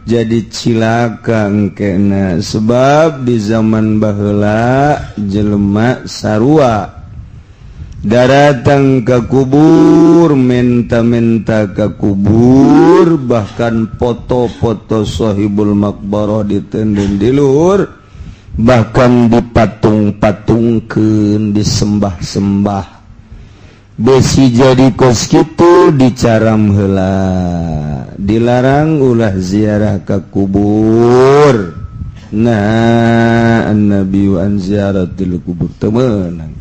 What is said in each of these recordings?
Jadi cilaka engkena, sebab di zaman baheula jelema sarua daratang ke kubur, menta-menta ke kubur, bahkan foto-foto Sohibul Maqbarah diteundeun di luhur, bahkan dipatung-patungkeun, disembah-sembah. Besi jadi kos kitu dicaram heula, dilarang ulah ziarah ke kubur. Nah, Nabi an ziaratil kubur teu meunang.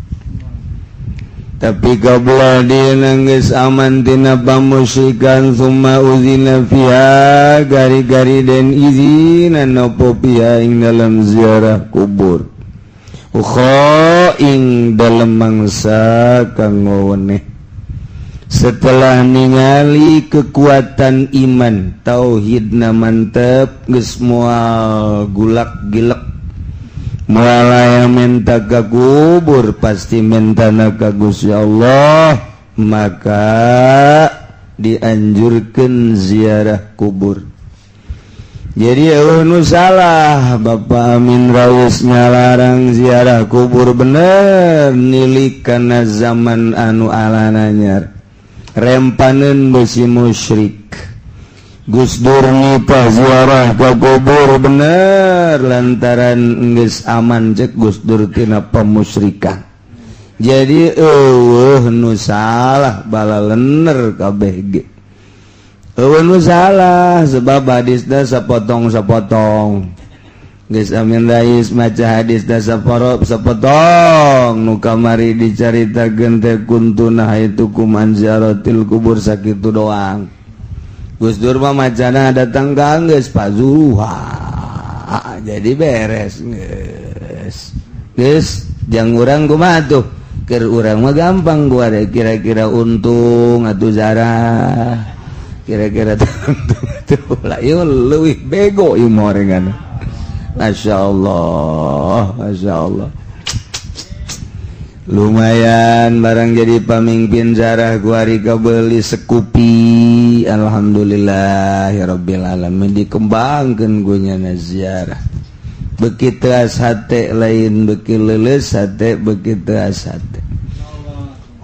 Tapi qabla geus aman tina pamusyrikan, summa uzina fiha, gari-gari den izinan apa fiha ing dalam ziarah kubur, ukhra ing dalam mangsa kang weweneh. Setelah ningali kekuatan iman tauhidna mantep, geus moal gulak gilek, moal aya menta ka kubur, pasti mentana ka Gusti Allah, maka dianjurkan ziarah kubur. Jadi euweuh nu salah. Bapak Amin Rais ngalarang ziarah kubur bener, nilik kana zaman anu alananyar rempanen besi musyrik. Gus Dur nitah ziarah ke kubur bener, lantaran geus aman cek Gus Dur tina pemusyrikan. Jadi euweuh nu salah, balalenner kabeh ge euweuh nu salah, sebab hadisna sapotong-sapotong. Geus Amin Rais maca hadis da saporop sapotong, nu kamari dicaritakeun teh kuntu nahaitukum an ziaratil kubur, sakitu doang. Gus Dur mah macana datang ka geus pazuha, jadi beres geus. Geus jang urang kumaha tuh? Keur urang mah gampang, gua kira-kira untung atuh zarah, kira-kira tuh lah, ieu leuwih bego ieu mah orengan. Masya Allah, Masya Allah, lumayan barang jadi pamimpin zarah kuari kabeli Scoopy. Alhamdulillah ya Rabbil alamin, dikembangkan gunyana ziarah, beki teas hate, lain beki leuleus hate, beki teas hate.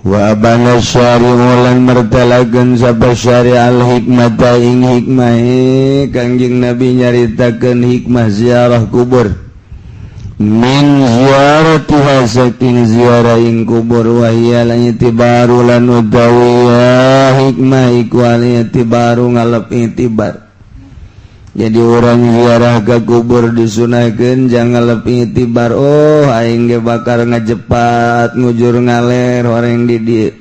Wa abana syari'u, lan mertelakeun sapa syari al hikmata ing hikmah. Kangjeng Nabi nyaritakeun hikmah ziarah kubur, min ziaratiha saking ziarah ing kubur, wa hiya lan itibaru, lan utawi hikmah iku al itibaru, ngalep itibar. Jadi orang ziarah ke kubur disunahkeun jangan ngalep itibar. Oh, aing ge bakal ngajepat ngujur ngaler orang di dieu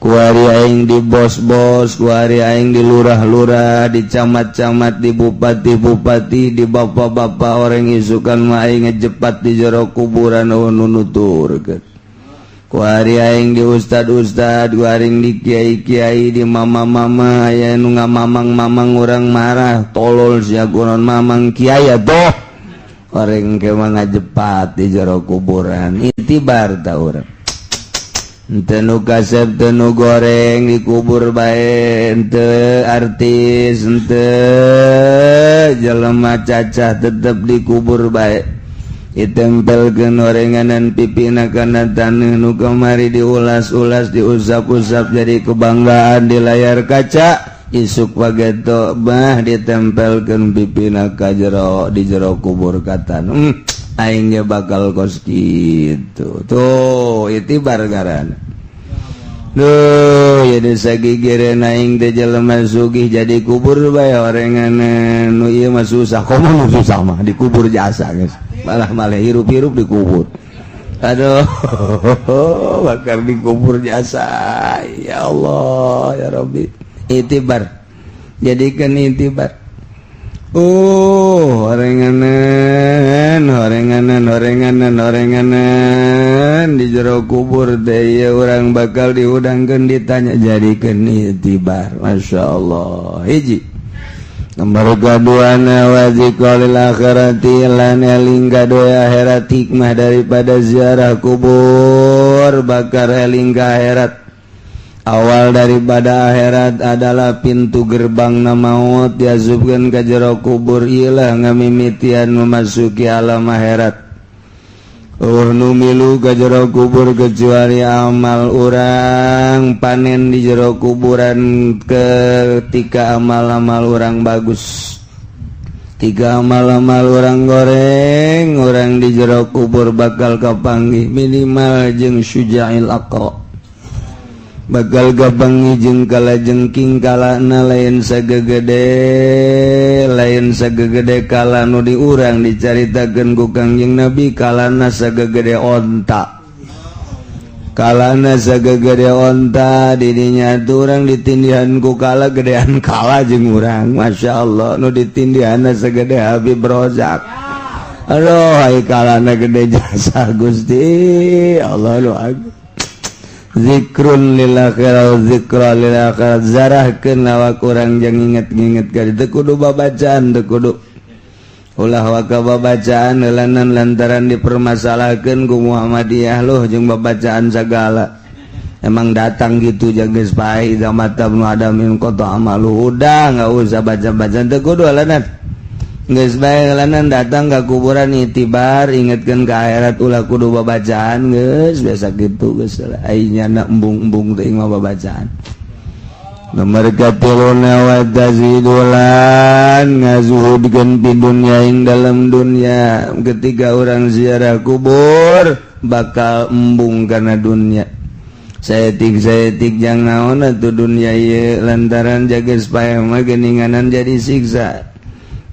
kuari, aing di bos-bos kuari, aing di lurah-lurah, di camat-camat, di bupati-bupati, di bapak-bapak orang isukan mah aing ngejepat di jero kuburan. Oh, nu nuturkeun kuari aing di ustad-ustad, kuari di kiai-kiai, di mama-mama, aya nu ngamamang-mamang urang marah, "Tolol sia, kunaon mamang kiai?" Atuh orang ke mah ngajepat di jero kuburan, itibar ta urang. Henteu nu kasep, teu nu goreng, dikubur bae. Henteu artis, henteu jelema cacah, tetep dikubur bae. Ditempelkeun orenganan pipina kana taneuh, nu kamari diulas-ulas, diusap-usap, jadi kebanggaan di layar kaca, isuk pageto bah ditempelkeun pipina ka jero, di jero kubur katan, aing ge bakal kos kitu tuh, itibar ngaranna. Duh, ya desa gigire aing teh jelema sugih, jadi kubur bae orenganan. Nu ieu mah susah, komo nu susah mah dikubur jasa geus. Malah malah hirup-hirup dikubur. Aduh, bakal dikubur jasa. Ya Allah, ya Rabbi. Itibar. Jadikan itibar. Oh, orenganan, orenganan, orenganan, orenganan di jero kubur teh ieu urang bakal dihudangkeun, ditanya, jadikeun itibar. Masya Allah. Hiji. Nomor kaduana, wa dzikril akhirati, lan eling kadua akhirat. Hikmah daripada ziarah kubur bakar eling ka akhirat. Awal daripada akhirat adalah pintu gerbang na maut diasupkeun ka jero kubur, ilah ngamimitian memasuki alam akhirat. Oh, nu milu ka jero kubur kecuali amal urang. Panen di jero kuburan ketika amal-amal urang bagus, tiga amal-amal urang goreng, urang di jero kubur bakal kapanggih minimal jeung syuja'il aqra, bakal kapanggih jeung kalajengking. Kalana lain sagegede, lain sagegede kala nu di urang dicaritakeun ku Kangjeng Nabi. Kalana sagegede onta, kalana sagegede onta. Didinya tuh urang ditindihan ku kala, gedean kala jeung urang. Masya Allah, nu ditindihan segede Habib Rozak. Aduh, ai kalana gede jasa Gusti Allah nu agung. Zikrun lil akhirah, zikra lil akhirat. Zarahkeun awak urang jang inget-inget ka teu kudu babacaan, teu kudu, ulah waka babacaan eulanan, lantaran dipermasalahkeun ku Muhammadiyah loh jeung babacaan sagala. Emang datang gitu jaga pae, idza mata ibnu adam inqata amalu. Udah, nggak usah baca-baca, teu kudu eulanan. Geus bae eulanan datang ka kuburan, itibar, ingetkeun ka akhirat, ulah kudu babacaan. Geus biasa gitu geus lah. Ai nyana embung-embung teuing mah babacaan. Nomor katiluna, wa tazidulan ngazuhudkeun fi dunya ing dalam dunya. Ketika orang ziarah kubur bakal embung karena dunia saeutik saeutik, jang naon atuh dunia ieu, lantaran jaga supaya mah geninganan jadi siksa.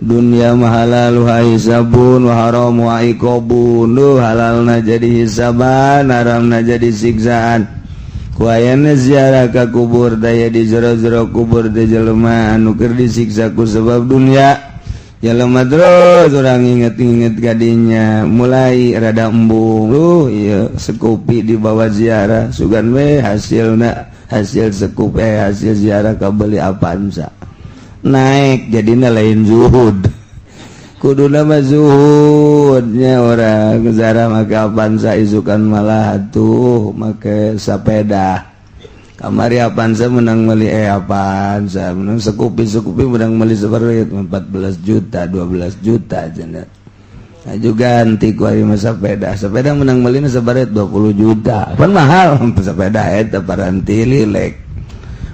Dunia mah halaluha hisabun wa haramuha iqobun. Duh, halalna jadi hisaban, haramna jadi siksaan. Ku ayana ziarah ka kubur daya di jero-jero kubur teh jelema anu keur disiksa ku sebab dunia. Jelema terus urang inget-inget kadinya, mulai rada embung. Iya, Scoopy dibawa ziarah, sugan we hasilna, hasil Scoopy, hasil ziarah kabeli Avanza naik. Jadi lain zuhud, kudu nama zuhudnya orang ziarah make Avanza, isukan malah tuh make sepeda. Kamari Avanza menang beli, eh, Avanza menang Scoopy, Scoopy menang beli seperti 14 juta, 12 juta cenah. Nah, juga ganti ku ari mah sepeda, sepeda menang beli sebaret 20 juta pan mahal sepeda eta. Paranti lilek,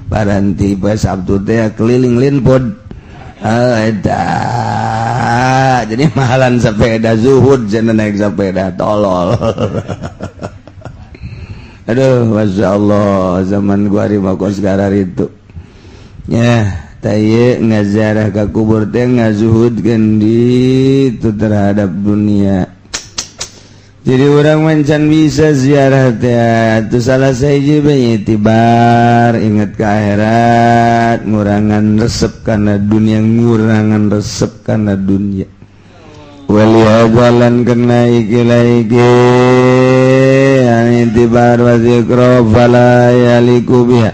paranti poe Sabtu teh keliling linpod. Ah, eta jadi mahalan sepeda. Zuhud cenah naik sepeda, tolol. Aduh, masya Allah, zaman gua ari mah kos itu ya taye. Ngaziarah ka kubur teh ngazuhudkeun di itu terhadap dunia. Jadi orang mencan bisa ziarah teh itu salah sahiji bae itibar, ingat ke akhirat, ngurangan resep karena dunia, ngurangan resep karena dunia. Wali hazalan kena iki iki itibar wa zikra fala yaliku biha,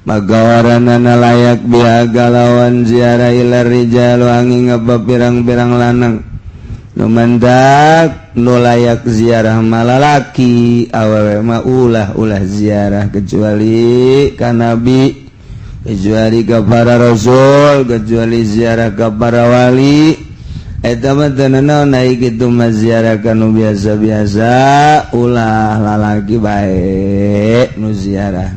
maka waranana layak biha galawan ziarah illa rijal, angin apa pirang-pirang lanang. Nu mantak nu layak ziarah malalaki, awewe mah ulah ulah ziarah kecuali ka nabi, kecuali ka para rasul, kecuali ziarah ka para wali. Eta mah teu nanaon. Naik itu mah ziarah ka nu biasa-biasa ulah, lalaki bae nu ziarah.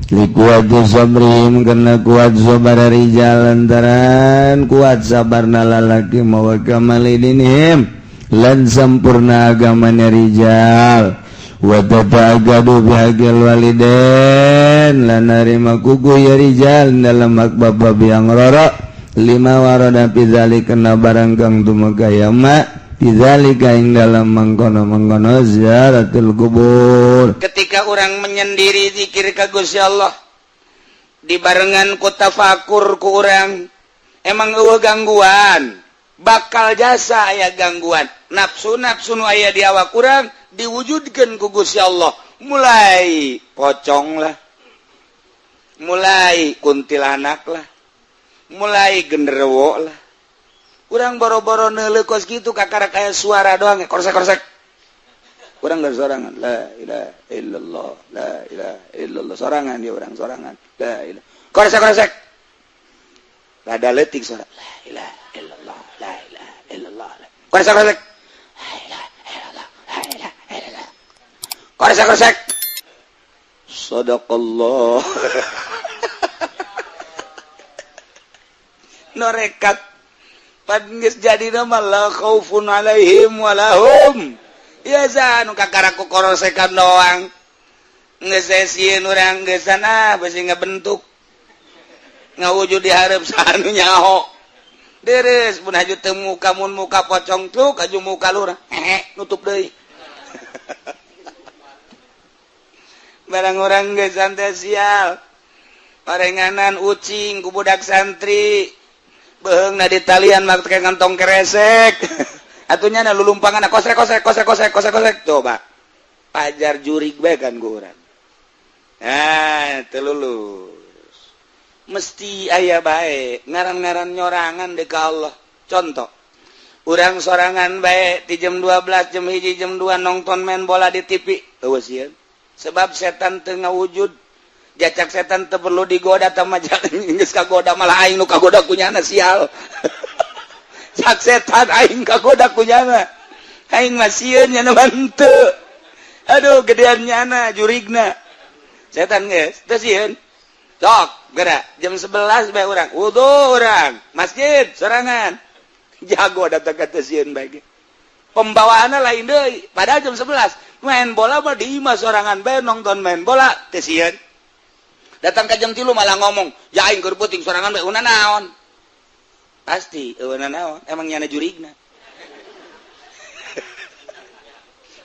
Likuwati sabrihim, karena kuat sabar rijal, lantaran kuat sabarna lalaki, mawa kamalidinihim, lan sampurna agamanya rijal. Wa tata'aggadu bihaqil walidain, lan narima kuku ya rijal dalam hak bapa biang roro, lima warada fi dzalika, kana barang kang tumeka ya ma bidzalika ing dalam mangkono-mangkono ziaratul kubur. Ketika orang menyendiri zikir ka Gusti Allah dibarengan ku tafakur ku urang, emang eueuh gangguan, bakal jasa aya gangguan nafsu. Nafsu nu aya di awak urang diwujudkeun ku Gusti Allah, mulai pocong lah, mulai kuntilanak lah, mulai genderuwo lah. Kurang boro-boro neuleuh kos kitu, kakara kayak suara doang, korsek korsek. Urang geus sorangan la ilaha illallah la ilaha illallah sorangan dia urang sorangan la ilaha koresek koresek rada leutik suara la ilaha illallah la ilaha illallah koresek koresek la ilaha illallah la ilaha illallah koresek koresek sadaqallah. Norekat pan geus jadi nama la khaufun alaihim walahum ya nu kakara ku korosekan doang geus sieun urang geus sana beusi ngabentuk ngawujud di hareup sanu nyaho deres pun haju teu muka mun muka pocong truk haju muka lurah hehe nutup deui. Barang urang geus santai sial parenganan ucing ku budak santri beheungna di talian make kantong keresek atunya na lulumpangan kosrek kosrek kosrek kosrek kosrek kosrek coba pajar jurig bae kan ku urang. Nah teu lulus mesti aya bae ngaran-ngaran nyorangan deuk ka Allah. Contoh urang sorangan bae ti jam 12 jam 1 jam 2 nonton main bola di TV eueuh sieun sebab setan teu ngawujud. Jacak setan teu perlu digoda tama geus kagoda malah aing nu kagoda kunyana sial. Cak setan aing kagoda kunyana aing mah sieun nya henteu. Aduh gedean nyana jurigna setan geus teu sieun. Sok geura jam 11 bae urang wudu urang masjid sorangan jago datang ka teu sieun bae ge. Pembawaanna lain deui padahal jam 11 main bola mah di imah sorangan bae nonton main bola teu sieun. Datang ke jam 3 malah ngomong, ya aing keur peuting sorangan bae una naon. Pasti eueuna naon, emang nyana jurigna.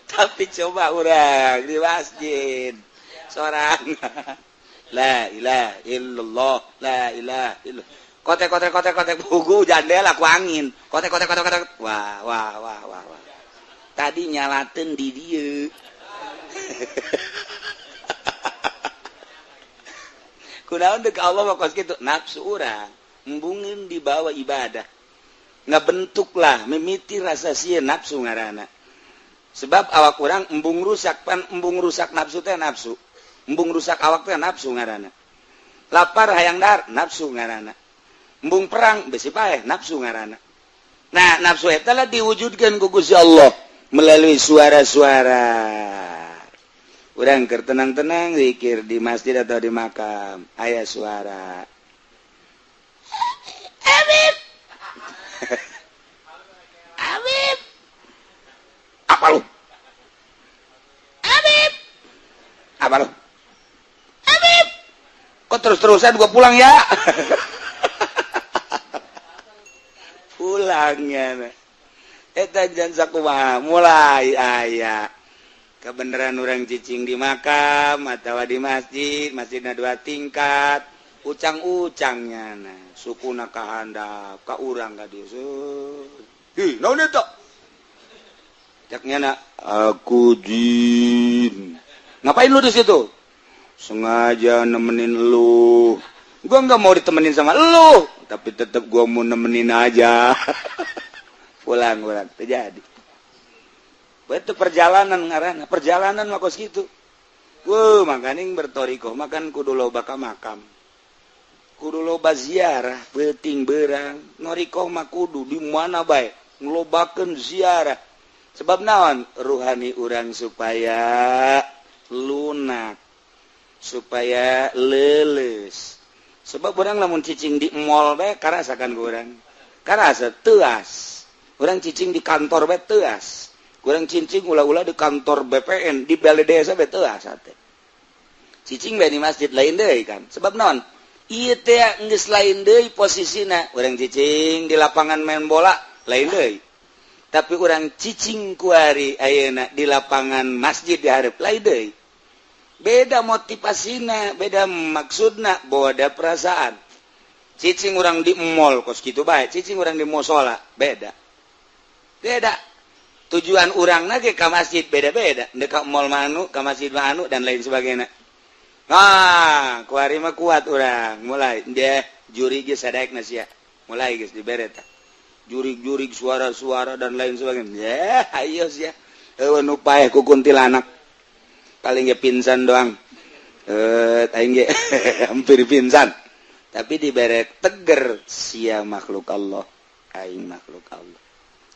Tapi coba urang di masjid sorangan. La ilaha illallah, la ilaha illallah. Kotek kotek kotek kotek bugu jandela ku angin. Kotek kotek kotek kotek. Wah wah wah wah wah. Tadi nyalateun di dieu. Kunaon deuk Allah mah kos kitu nafsu urang embungin dibawa ibadah ngabentuklah mimiti rasa sieun nafsu ngaranna sebab awak urang embung rusak pan embung rusak nafsu teh nafsu embung rusak awak teh nafsu ngaranna lapar hayang dahar nafsu ngaranna embung perang besi paeh nafsu ngaranna. Nah nafsu eta lah diwujudkeun ku Gusti Allah melalui suara-suara. Urang keur tenang-tenang zikir di masjid atau di makam aya suara Habib Habib apa lu Habib apa lu Habib kok terus-terusan gua pulang ya. Pulangnya eta jan sakumaha mulai aya kebenaran orang cicing di makam atau di masjid, masjidna dua tingkat, ucang-ucangnya nah, sukuna kahandap, ka urang ka dieu. Hi, naon eta? Cak nyana, aku jin. Ngapain lu di situ? Sengaja nemenin lu. Gua nggak mau ditemenin sama lu, tapi tetap gua mau nemenin aja. Pulang-pulang terjadi. Itu perjalanan ngaranna, perjalanan mah kos kitu. Wuh, makaning bertorikoh makan kudu loba ka makam. Kudu loba ziarah, peuting beurang. Norikoh mah kudu di mana bae ngelobakeun ziarah. Sebab naon? Ruhani urang supaya lunak, supaya leuleus. Sebab urang lamun cicing di mall bae karasakan ku urang. Karasa teuas. Urang cicing di kantor bae teuas. Kurang cincing ulah-ulah di kantor BPN di balai desa betul sate. Cicing bae di masjid lain deui kan. Sebab naon? Ieu teh geus lain deui posisina. Urang cicing di lapangan main bola lain deui. Tapi urang cicing kuari ayeuna di lapangan masjid di hareup lain deui. Beda motivasina, beda maksudna, beda perasaan. Cicing urang di mall kos kitu bae, cicing urang di musola beda. Beda. Tujuan urang lagi ke masjid beda-beda, dekat mall manu, ke masjid manu dan lain sebagainya. Ah, kuari mah kuat urang, mulai dia juri geus sadaek na sia. Mulai geus dibere tah. Jurig-jurig suara-suara dan lain sebagainya. Ya, ayo sia. Eueuh nu paeh ku kuntilanak. Paling ge pingsan doang. Aing ge hampir pingsan. Tapi dibere teger sia makhluk Allah, aing makhluk Allah.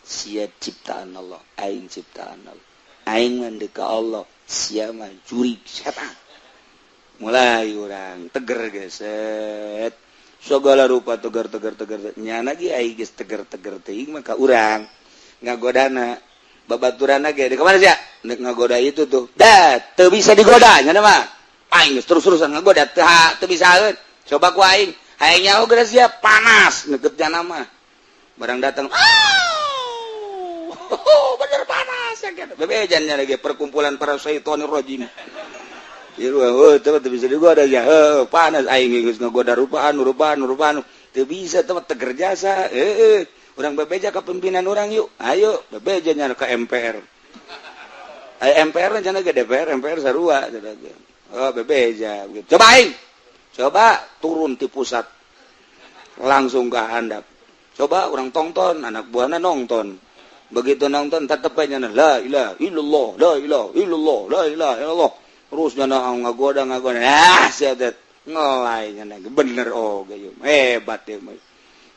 Sia ciptaan Allah, aing ciptaan Allah. Aing mah deuk ka Allah, sia mah jurig setan. Mulai urang teger geset. Segala rupa teger teger teger. Nyana ge aing geus teger-teger teuing maka urang ngagodana babaturana ge. Di kamana sia? Nek ngagoda itu tuh. Dah, teu bisa digoda nyana mah. Aing geus terus-terusan ngagoda teu bisaeun. Coba ku aing, hayang nyaho geus sia panas neukeut jana mah. Barang datang, oh, bener panas ya gitu. Bebejan lagi perkumpulan para syaitonir rajim. Ieu oh, teu bisa digoda ya. Heuh, panas aing geus ngagoda rupaan rupaan rupaan. Teu bisa teu teger jasa. Heueuh, urang bebeja ka pimpinan urang yuk. Ayo bebeja nya ka MPR. Aya MPR cenah ge DPR, MPR sarua cenah ge. Oh, bebeja. Coba aing. Coba turun di pusat langsung ke handap. Coba orang tonton, anak buahna nonton. Begitu nonton tetep aja la ilaha illallah, la ilaha illallah, la ilaha illallah. Terus nyana ngagoda ngagoda. Ah, sia teh ngelai nyana bener oh ge hebat ieu mah.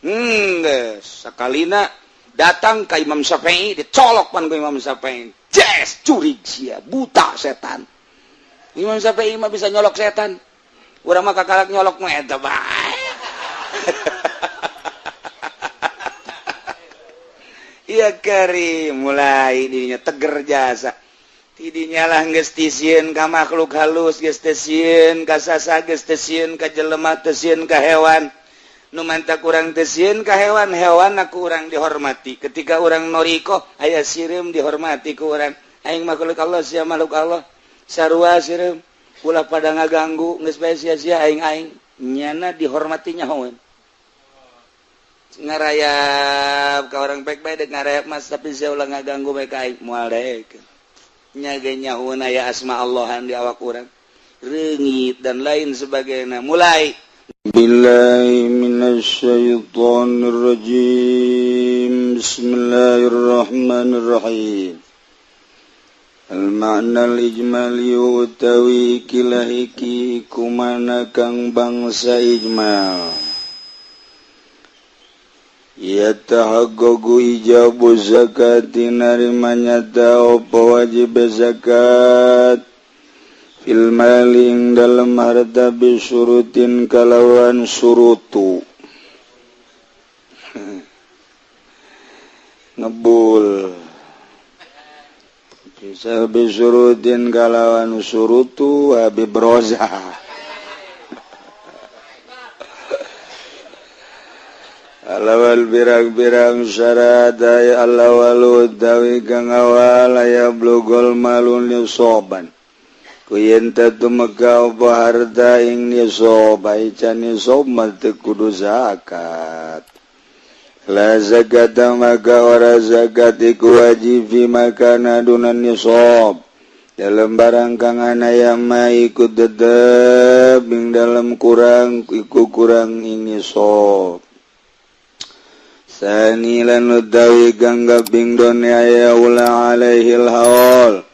Geus sakalina datang ka Imam Syafi'i dicolok pan ku Imam Syafi'i. Jes curig sia, buta setan. Imam Syafi'i mah bisa nyolok setan. Urang mah kakalak nyolok mah eta bae. Iya kari mulai dirinya teger jasa. Tidinya lah geus tisieun ka makhluk halus, geus tisieun ka sasa, geus tisieun ka jelema, tisieun ka hewan. Nu manta kurang tisieun ka hewan, hewan aku urang dihormati. Ketika urang noriko aya sireum dihormati ku urang. Aing makhluk Allah sia makhluk Allah. Sarua sireum. Ulah pada ngaganggu geus bae sia-sia aing-aing nyana dihormatinya hoeun. Ngarayap ka orang baik bae dek ngarayap mas tapi sia ulah ngaganggu bae ka aing moal daek. Nya ge nyahoeun aya asma Allahan di awak urang. Reungit dan lain sebagainya. Mulai billahi minasyaitonir rajim. Bismillahirrahmanirrahim. Al-ma'na al-ijmali utawi kilahiki kumana kang bangsa ijmal. Ya tahaggogu ijabu zakati narima nyata apa wajib zakat fil mali ing dalem harta bisurutin kalawan surutu. Ngebul bisa bisurutin kalawan surutu Habib Roza. Alawal birang-birang syarat ay alawal utawi kang awal aya blugol malun nisoban. Ku yen teu tumeka apa harta ing nisob ican nisob mah teu kudu zakat. La zakata maka ora zakat iku wajib fi makana dunan nisob. Dalam barang kang anaya ma iku tetep ing dalam kurang iku kurang ing nisob. Sani lan utawi kang kaping done aya ula alaihil haul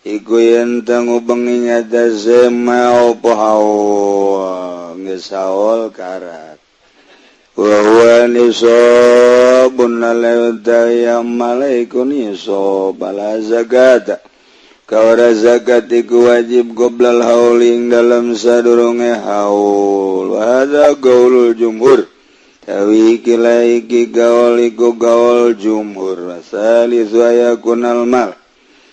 iku yen ngubengi nyata sema apa haul geus haul karat. Wa huwa nisabun utawi malaiku nisab bala zakat kawara zakat iku wajib qoblal haul ing dalam sadurunge haul. Wa hadza qaulul jumhur. Tawi kila iki gaul iku gaul jumhur. Salisu ayakunal mal.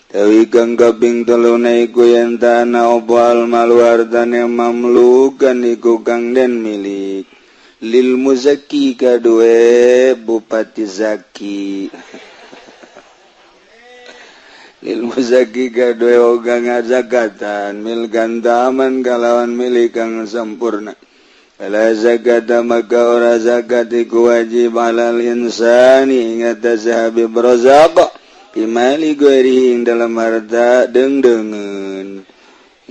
Tawi kang kaping teluna iku yen tanah apa al malu hartane mamlukan iku kang den milik lil muzaki kadue bupati zaki. Lil muzaki kadue oga ngazakatan mil gantaman kalawan milik kang sempurna. Fala zakata maka ora zakat iku wajib alal insani ing atase Habib Razak bimali ghairihi ing dalam harta dengdengeun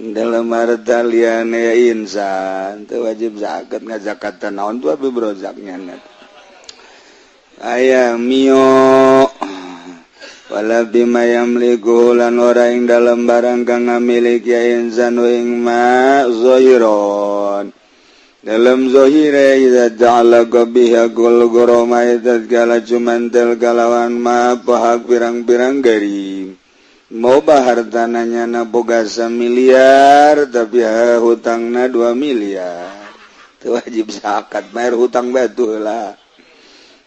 ing dalam harta liyane insan teu wajib zakat ngazakatan naon tuh Habib Razak nya aya mio. Wala bima yamliku lan ora ing dalem barang kang ngamiliki insanu ing ma zahiron dalam zahire idza ta'alaqa biha gul gurama tatkala cumantel kalawan ma pahak pirang-pirang garing mau hartananya na boga miliar tapi hutangna 2 miliar teu wajib zakat bayar hutang batu lah.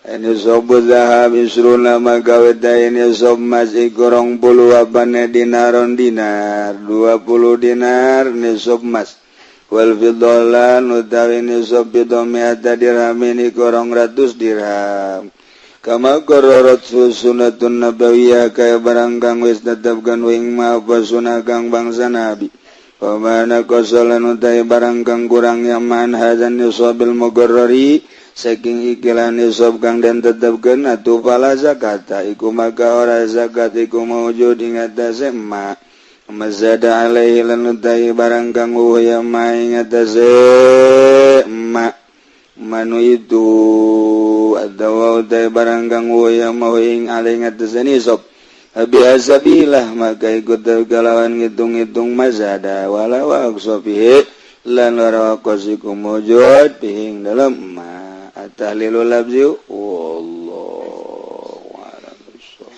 Ini sobu zahab isruna magaweta ini sob masih gorong puluh apane dinaron dinar 20 dinar nisob mas wal fidolan utawi nisob fido mi'ata dirham ini gorong ratus dirham kama kororot sunatun nabawiyah kaya barang kang wis tetapkan wing ma apa sunah kang bangsa nabi pamana kosolan utawi barang kang kurang yaman hazan nisobil mugorori saking ikilan nisab kang den tetepkeun atuh fala zakata iku maka ora zakat iku maujud ing atase ma mazada alaihi lan utai barang kang ya ma ing atase ma manu itu atawa utai barang kang ya ma ing alaihi atase nisab bihasabilah maka ikut kalawan ngitung-ngitung mazada wala wa aqsafihi lan ora qasiku maujud pihing dalam ma tahlilul lafzi wallahu a'lam bissawab.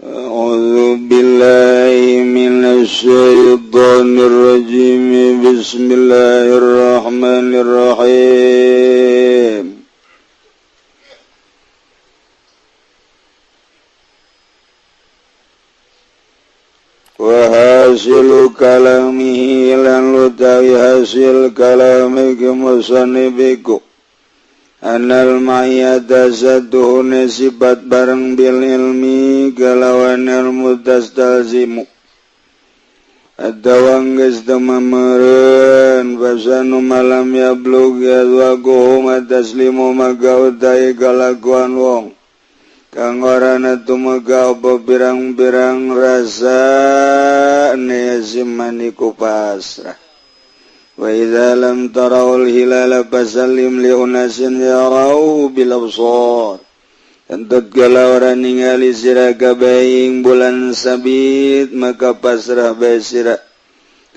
A'udzu billahi minasy syaithanir rajim. Bismillahirrahmanirrahim. Wa hasilu kalamihi lan utawi hasil kalami musannifiku anal ma'iyata satuhune sifat bareng bil ilmi kalawan ilmu tastalzimu atawa geus temameureun fasanu malam yablug yadwaguhum taslimu maka utawi kalakuan wong kang ora tumega apa pirang-pirang rasa nesimaniku pasrah. Wa idza lam tarawul hilala fasallim li unasin yarauhu bil absar. Entut kala ora ningali sira kabeh ing bulan sabit maka pasrah bae sira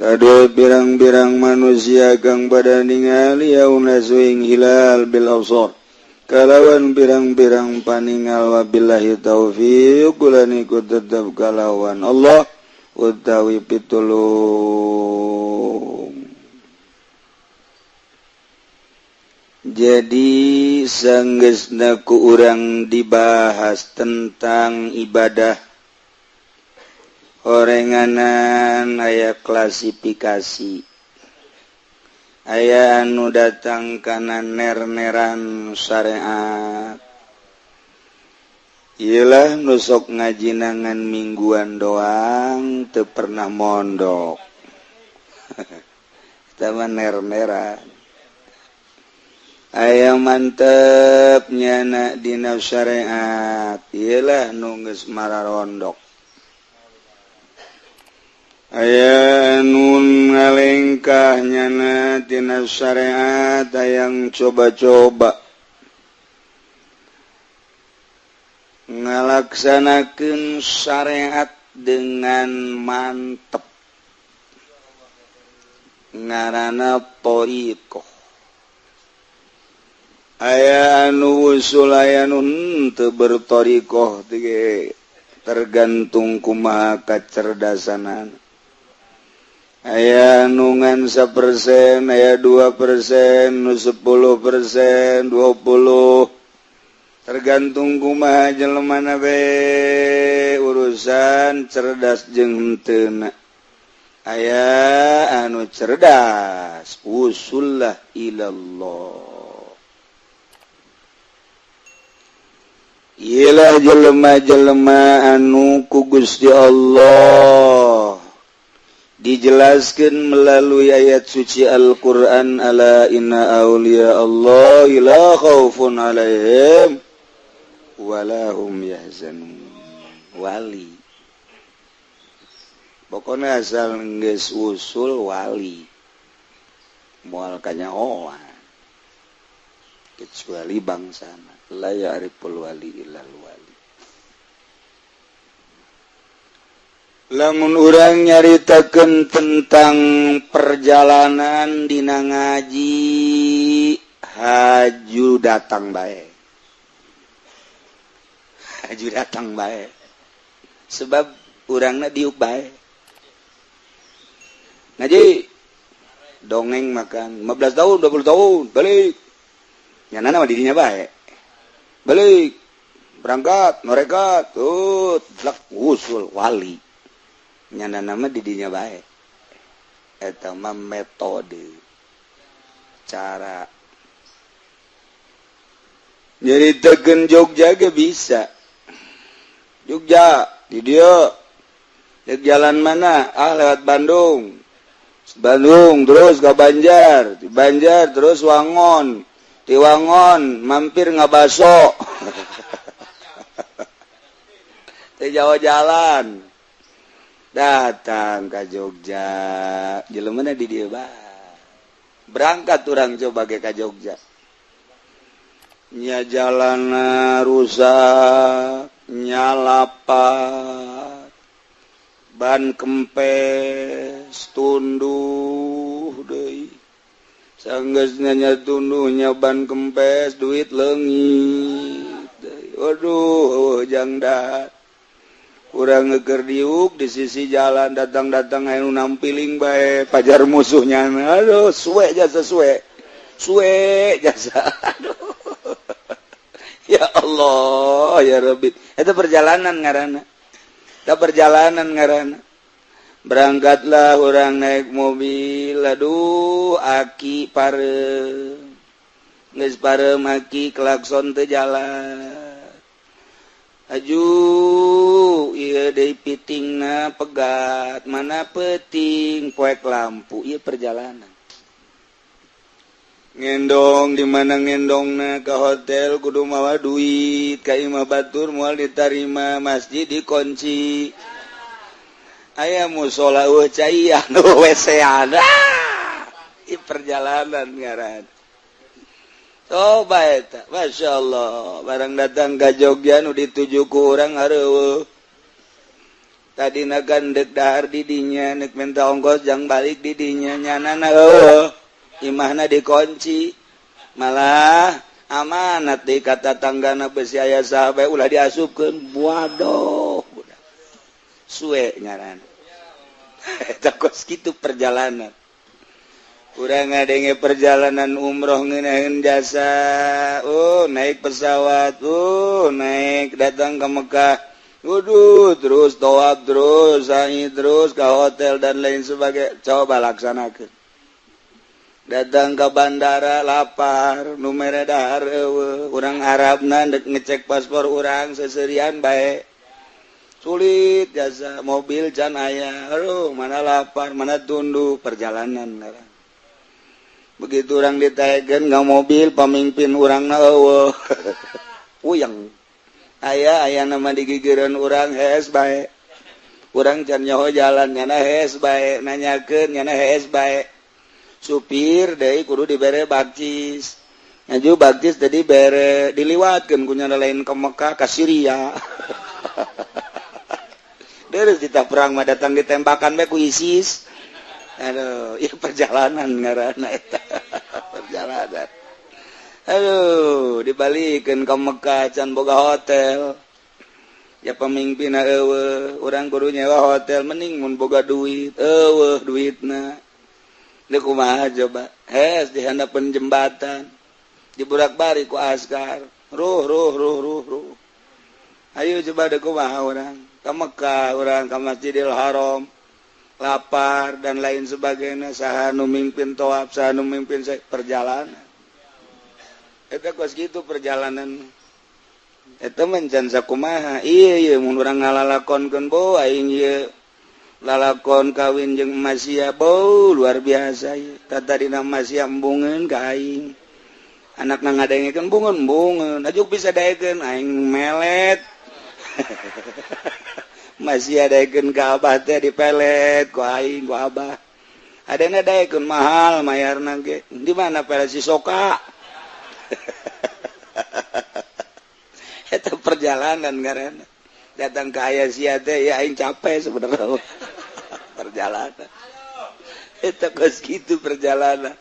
kadue pirang-pirang manusia kang pada ningali ya unasu ing hilal bil absar kalawan pirang-pirang paningal. Wabillahi taufiq kula niku tetep kalawan Allah utawi pitulung. Jadi sanggeusna ku urang dibahas tentang ibadah horenganan aya klasifikasi aya anu datang kana ner-neran syariat. Iyalah nusok ngajinangan mingguan doang teu pernah mondok. Eta mah ner-neran. Aya mantep nyana dina syariat. Iyalah nu geus mararondok. Aya nun ngalengkah nyana tina syariat hayang coba-coba ngalaksanakeun syariat dengan mantep ngaranna thariqah. Aya anu usul aya nu henteu berthariqah tergantung kumaha kacerdasanana. Aya nu ngan 1%, aya 2%, nu 10%, 20, tergantung kumaha jelemana be urusan cerdas jeung henteuna. Aya anu cerdas usullah ilallah. Iyalah jelema-jelema anu ku Gusti Allah dijelaskan melalui ayat suci Al-Quran, ala inna awliya Allah la khaufun alaihim wala hum yahzanun. Wali pokoknya asal geus usul wali. Moal kanyahoan kecuali bangsana la ya'riful wali illal wali. Lamun urang nyaritakeun tentang perjalanan dina ngaji haju datang bae. Haju datang bae. Sebab urangna diuk bae. Ngaji dongeng makan 15 tahun 20 tahun balik. Nyanana mah dirinya bae. Balik berangkat mereka tuh lak usul wali. Nyana nama didinya bae. Eta mah metode cara nyaritakeun Jogja ge bisa. Jogja di dieu dek jalan mana? Ah lewat Bandung. Bandung terus ke Banjar, di Banjar terus Wangon, di Wangon mampir ngabaso. Teh jauh jalan. Datang ke Jogja, jelemana di dieu bae. Berangkat urang coba ge ka Jogja. Nya jalana rusak, nya lapat, ban kempes, tunduh deui. Sanggeusna nya tunduhnya ban kempes, duit leungit deui. Waduh, jang dahar. Urang ngeker diuk di sisi jalan datang-datang anu nampiling bae pajar musuhnya. Aduh, suwe jasa suwe. Suwe jasa. Aduh. Ya Allah, ya Rabbi. Itu perjalanan ngaranna. Eta perjalanan ngaranna. Berangkatlah orang naik mobil, aduh aki pareum. Geus pareum aki klakson teu jalan. Aju ieu deui pitingna pegat, mana peuting poek lampu, ieu perjalanan. Ngendong di mana ngendongna ke hotel kudu mawa duit, ka imah batur moal ditarima, masjid dikunci. Aya mushola eueuh caian WC-an. Ieu perjalanan ngaran. Coba eta, Masya Allah, barang datang ke Jogja nu dituju ku urang areueuh. Tadina kan deuk dahar di dinya, neuk minta ongkos jang balik di dinya, nyanana eueuh. Imahna dikunci. Malah amanat deui ka tatanggana besi aya saha bae ulah diasupkeun. Waduh, budak. Suwe ngaran. Eta kos kitu perjalanan. Urang ngadenge perjalanan umroh ngeunaheun jasa, naik pesawat, naik datang ke Mekah, waduh, terus tawaf terus, sa'i terus ke hotel dan lain sebagainya. Coba laksanakeun. Datang ke bandara lapar, nu mere dahar eueuh, urang Arabna dek ngecek paspor urang seserian bae. Sulit jasa, mobil can aya, aduh mana lapar, mana tunduh perjalanan ngaran. Begitu orang ditaekeun ka mobil pamimpin urangna eueuh. Puyeng. Aya aya nama digigireun urang hees bae. Urang can nyaho jalan nyana hees bae, nanyakeun nyana hees bae. Supir deui kudu dibere bakcis. Ngaju bakcis tadi bere diliwatkeun ku nyana lain ke Mekah ka Syria. Terus ditah perang mah datang ditembakan bae ku ISIS. Aduh, ieu perjalanan ngaranna eta. Perjalanan. Aduh, dibalikeun ka Mekah can boga hotel. Ya pemimpinna eueuh, urang kudu nyewa hotel mending mun boga duit, eueuh duitna. Deuk kumaha coba? Hes di handapeun jembatan. Diburak-bari ku askar. Ruh ruh ruh ruh ruh. Ayo coba deuk kumaha urang? Ka Mekah urang ka Masjidil Haram. Lapar dan lain sebagainya, saha nu mimpin tawaf, saha nu mimpin perjalanan. Eta kos kitu perjalanan. Eta mah can sakumaha. Ieu ieu mun urang ngalalakonkeun bo aing ieu lalakon kawin jeung Masia bo luar biasa ieu. Tadina Masia embungeun ka aing. Anakna ngadengekeun bungeun-bungeun, ajuk bisa daekeun aing melet. Masih adakeun ka abah teh dipelet ku aing ku abah. Adana daekeun mahal mayarna ge. Di mana pada si soka? Eta perjalanan ngaranna. Datang ke aya sia teh ya aing capek sebenarnya. Perjalanan. Eta geus kitu perjalanan.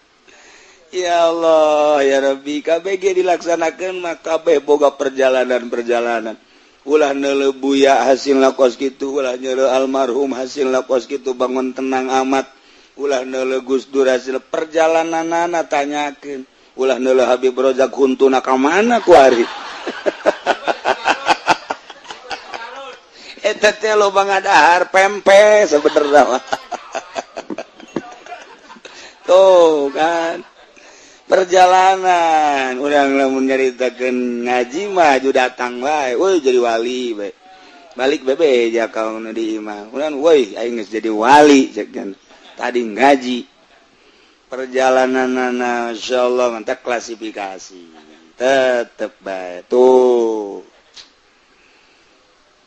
Ya Allah, ya Rabbi, KBG dilaksanakeun mah kabeh boga perjalanan-perjalanan. Ulah neuleuh buya hasilna kos kitu, ulah neuleuh almarhum hasilna kos kitu bangun tenang amat. Ulah neuleuh Gus Dur hasil perjalananana tanyakeun. Ulah neuleuh Habib Rozak huntuna ka mana ku ari. Eta teh loba ngadahar pempe sebenarnya. Tuh kan. Perjalanan urang lamun nyaritakeun ngaji mah ju datang wae, woi jadi wali bae. Balik bebe ja ka nu di imah. Urang woi aing geus jadi wali cek kan. Tadi ngaji. Perjalananana insyaallah mantap klasifikasi. Tetep bae tuh.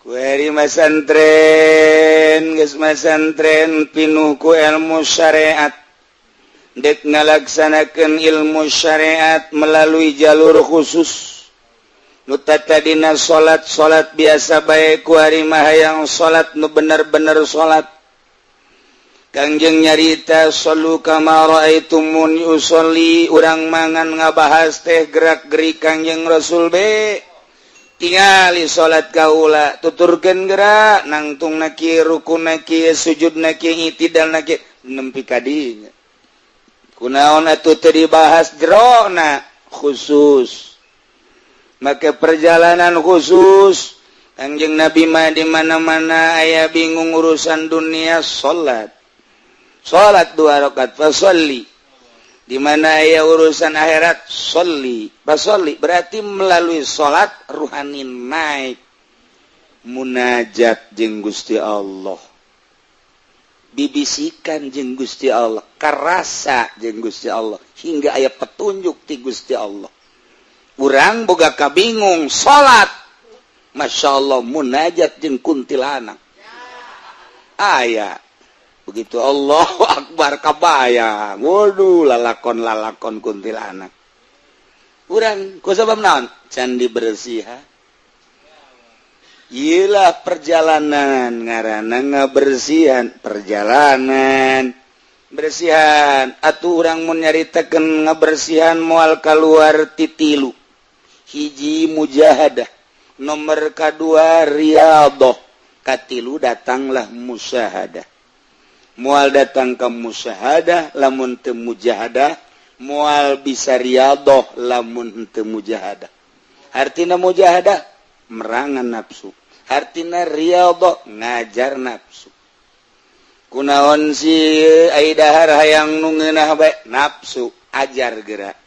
Kueri masantren geus masantren pinuh ku ilmu syariat. Dek ngalaksanakeun ilmu syariat melalui jalur khusus. Nu tatadina salat-salat biasa bae ku ari mah hayang salat nu bener-bener salat. Kangjeng nyarita sallu kama raaitumuni usolli, urang mangan ngabahas teh gerak-gerik Kangjeng Rasul be. Tingali salat kaula tuturkeun gerak nangtungna kieu rukuna kieu sujudna kieu itidalna kieu nempi ka dinya. Kunaon atuh teu dibahas jerona khusus. Make perjalanan khusus Kangjeng Nabi mah di mana-mana aya bingung urusan dunia salat. Salat 2 rakaat fasholli. Di mana aya urusan akhirat sholli. Fasholli berarti melalui salat ruhani naik munajat jeung Gusti Allah. Bibisikan jeung Gusti Allah, karasa jeung Gusti Allah hingga aya petunjuk ti Gusti Allah. Urang boga kabingung salat, Masya Allah munajat jeung kuntilanak. Aya begitu Allahu Akbar kabayang, waduh lalakon-lalakon kuntilanak. Urang ku sabab naon? Can dibersihan. Iyalah perjalanan ngaranna ngabersihan perjalanan bersihan atuh urang mun nyaritakeun ngabersihan moal kaluar ti tilu. Hiji mujahadah, nomor kadua riyadhah, katilu datanglah musyahadah. Moal datang ka musyahadah lamun teu mujahadah, moal bisa riyadhah lamun teu mujahadah. Artina mujahadah merangan nafsu, hartina riyadhah ngajar nafsu. Kunaon si ai dahar hayang nu ngeunah bae nafsu ajar gerak,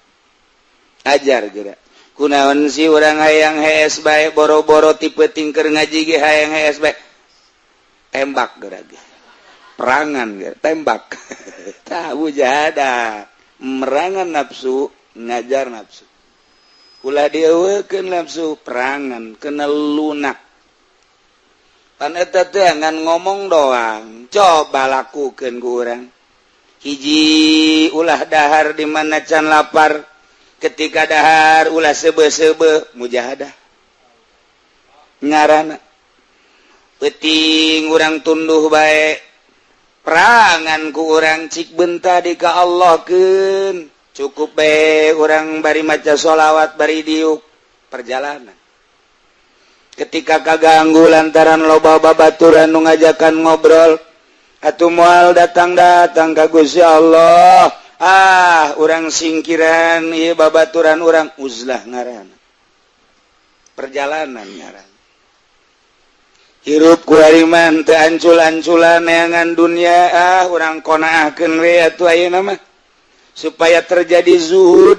ajar gerak. Kunaon si urang hayang hees bae boro-boro tipe tingker ngaji ge hayang hees bae tembak gerak ge, perangan gerak tembak. Tah mujahadah merangan nafsu, ngajar nafsu. Ulah dieuwekeun nafsu perangan kena lunak. Pan eta teh ngan ngomong doang, coba lakukeun ku urang. Hiji ulah dahar di mana can lapar, ketika dahar ulah seube-seube mujahadah. Ngaranna peuting urang tunduh bae, perangan ku urang cik benta di ka Allahkeun. Cukup bae urang bari maca sholawat bari diuk perjalanan. Ketika kaganggu lantaran loba babaturan nu ngajakan ngobrol atuh moal datang-datang ka Gusti Allah. Ah, urang singkiran ieu babaturan urang uzlah ngaranna. Perjalanan ngaranna. Hirup ku ari mah teu ancul-anculan neangan dunia, ah urang qonaahkeun we atuh ayeuna mah. Supaya terjadi zuhud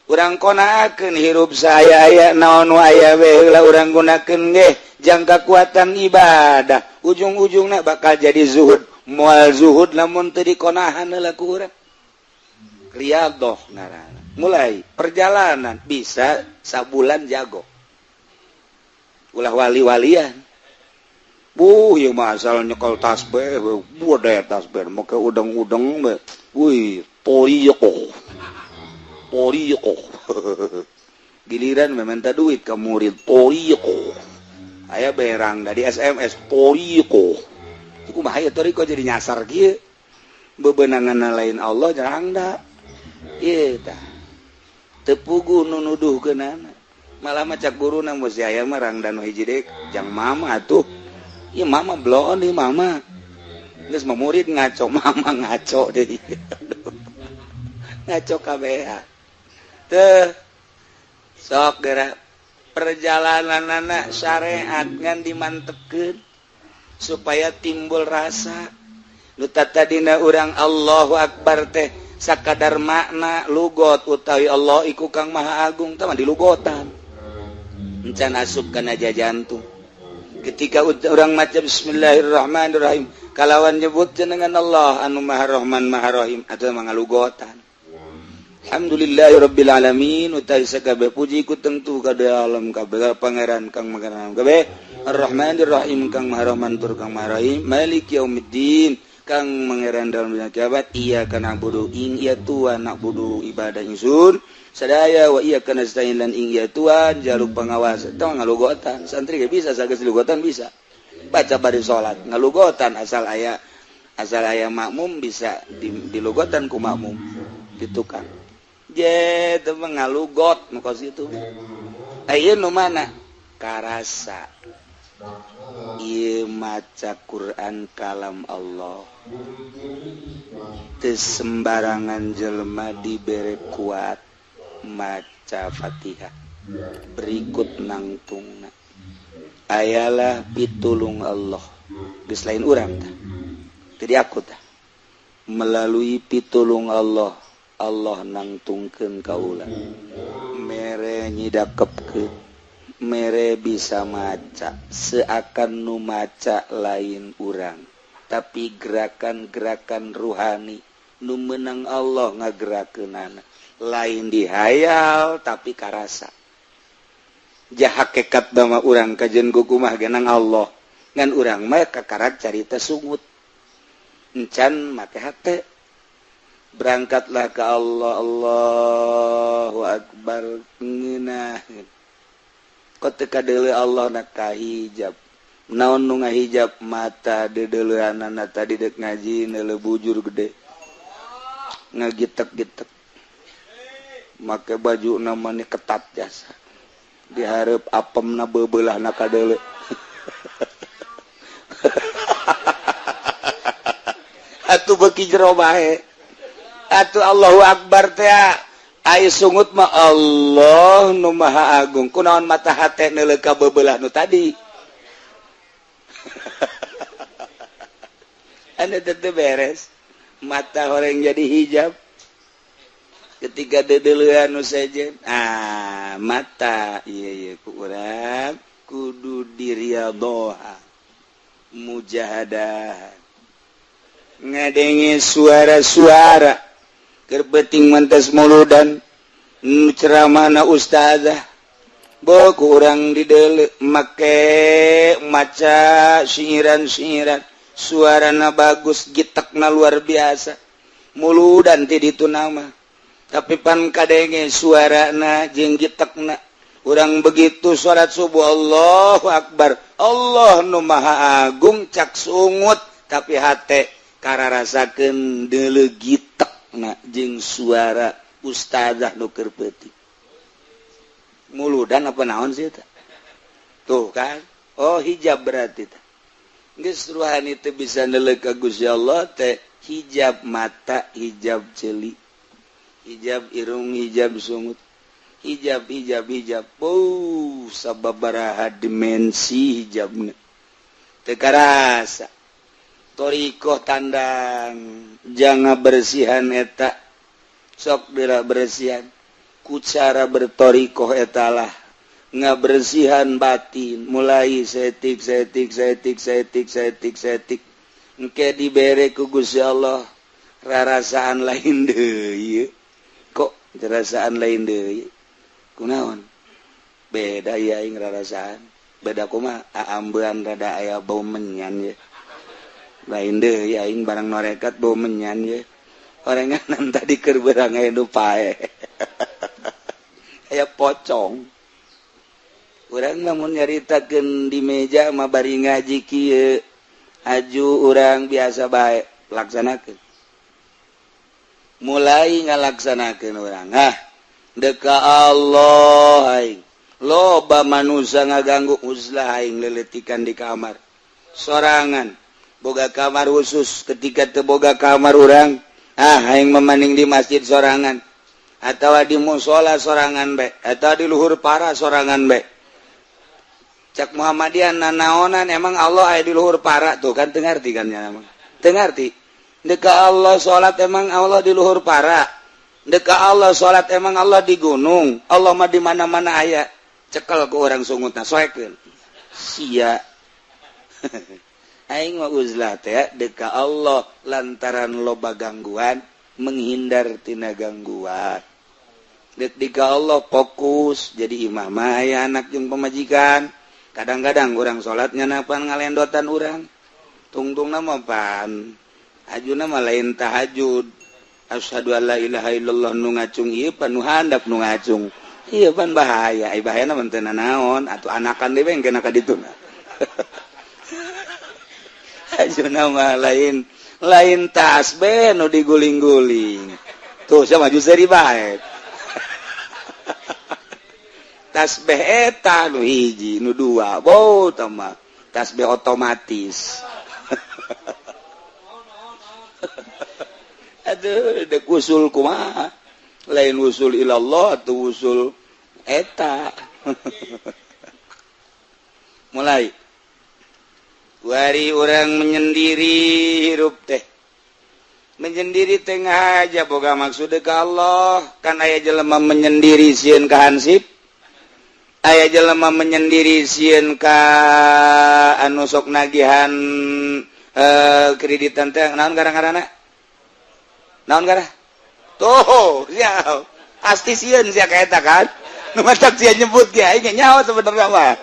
urang qonaahkeun hirup saaya-aya naon nu aya we heula urang gunakeun ge jang kakuatan ibadah ujung-ujungna bakal jadi zuhud. Moal zuhud lamun teu dikonahan heula ku urang. Riyadhah ngaranna. Mulai perjalanan bisa sabulan jago. Ulah wali-walian. Buh, ieu mah asal nyekel tasbih, buah tasbih, make udang-udang we. Wih, toriqoh. Toriqoh. Giliran meminta duit ke murid toriqoh. Aya berang dari SMS toriqoh. Iku mah aya toriqoh jadi nyasar kieu. Bebenangan lain Allah jarang da. Ieu tah. Teu puguh nu nuduhkeunana. Malah mah cak guruna mun si aya mah rangda nu hiji deui jang mama atuh. Ieu mama bloon ieu mama. Geus mah murid ngaco, mama ngaco deui. Ngaco kabeh. Teu sok geura perjalananana syariat ngan dimantepkeun supaya timbul rasa. Nu tadina urang Allahu Akbar teh sakadar makna lugot utawi Allah iku Kang Maha Agung tah mah dilugotan. Encan asup kana jantung. Ketika orang maca bismillahirrahmanirrahim kalawan nyebut jenengan Allah anu Maha Rahman Maha Rahim atau mangalugotan. Alhamdulillahirabbil alamin utai sakabeh puji ku tentu ka alam kabeh pangeran kang pangeran kabeh Arrahmanir Rahim kang Maha Rahman tur kang Maha Rahim Malik yaumiddin kang pangeran dalam dunia kiamat iya kana budu ing iya tuan nak budu ibadah ingsun sadaya wa iya kana nasta'in lan ing iya tuan jaluk pengawas tong ngalugotan santri ge bisa sageus lugotan bisa baca bari salat ngalugotan asal aya makmum bisa dilugotan ku makmum gitu kan je teu ngalugot nu kos kitu aya nu mana karasa ieu maca Quran kalam Allah teu sembarangan jelema dibere kuat maca Fatihah berikut nangtungna ayalah pitulung Allah geus lain urang tah teu diaku tah melalui pitulung Allah Allah nangtungkeun kaula mere nyidakepkeun mere bisa maca seakan nu maca lain urang tapi gerakan-gerakan ruhani nu meunang Allah ngagerakeunana lain dihayal tapi karasa jah hakikat mah urang kajen kukumah genang Allah ngan urang mah kakarak carita sungut encan make hate berangkatlah ke Allah Allahu Akbar ngeunah kok teu kadeuleu Allah na kahijab naon nu ngahijab mata deudeuleunana tadi deuk ngaji neuleu bujur gede ngagitek-gitek make baju namanya ketat jasa dihareup apemna beubeulahna kadeuleu atuh beuki jero bae atuh Allahu Akbar teh ai sungut mah Allah nu Maha Agung kunaon mata hate neuleuh ka beubelah nu tadi anu teu beres mata horeng jadi hijab ketika deudeuleun nu sejen ah mata ieu ieu ku urang kudu diriadhoha mujahadah ngadenge suara-suara keur peuting mantas muludan ceramahna ustazah bo ku urang dideuleu make maca siiran-siiran suarana bagus gitekna luar biasa muludan ti ditu nama tapi pan kadenge suarana jeung gitekna urang begitu salat subuh Allahu Akbar Allah nu Maha Agung cak sungut tapi hate kararasakeun deuleu gitekna jeung suara ustazah nu keur peuting muludan apa naon sih eta tuh kan oh hijab berarti teh geus ruhani teu bisa neuleuh ka Gusti Allah teh hijab mata hijab ceuli hijab irung hijab sungut hijab hijab hijab oh sababaraha dimensi hijabna teu karasa thoriqoh tandang jangan bersihan eta sok dira bersihan ku cara berthoriqoh etalah ngabersihan batin mulai setik setik setik setik setik setik engke dibere ku Gusti Allah rarasaan lain deui kok rasaan lain deui kunaon beda ya aing rarasaan Beda kumaha aambean rada aya bau menyan ye. Lain deui aing barang norekat bau menyan ye. Orenganan tadi keur beurang aya nu pae. Aya pocong. Urang lamun nyaritakeun di meja mah bari ngaji kieu. Aju urang biasa bae laksanakeun. Mulai ngalaksanakeun urang. Ah, deka Allah aing. Loba manusia ngaganggu uzlah aing leletikan di kamar. Sorangan boga kamar khusus ketika teu boga kamar urang, ah aing memaning di masjid sorangan atau di musola sorangan bae atau di luhur para sorangan bae. Cak Muhammadiyah nanaonan emang Allah aya di luhur para tuh kan teu ngarti kan nya emang. Teu ngarti. Deka Allah salat emang Allah di luhur para. Deka Allah salat emang Allah di gunung. Allah mah di mana-mana aya. Cekel ke orang sungutna soekeun. Sia. Aing mah uzlah teh deka Allah lantaran loba gangguan menghindar tina gangguan. Deka Allah fokus jadi imam mah aya anak jeung pamajikan. Kadang-kadang urang salatnya napan ngalendotan urang. Tungtungna mah pan. Ajuna mah lain tahajud. Asyhadu alla ilaha illallah nu ngacung ieu pan nu handap nu ngacung. Iya pan bahaya, ai bahayana mah teu nanaon atuh anakan deui we kena ka dituna. Ajuna mah lain lain tasbih nu diguling-guling. Tuh sia maju seuri bae. Tasbih eta nu hiji, nu dua, bau tah mah tasbih otomatis. Aduh, dek usul kumaha? Lain usul ilallah atau usul eta. Mulai wari orang menyendiri hirup teh. Menyendiri tengah aja boga maksud ke Allah. Kan aya jelema menyendiri sieun ka hansip. Aya jelema menyendiri sieun ka anu sok nagihan kreditan teh naon gara-garana? Naon gara? Tuh, sia. Pasti sieun sia ka eta kan. Nu matak sia nyebut ge aing nyaho sebenarnya mah.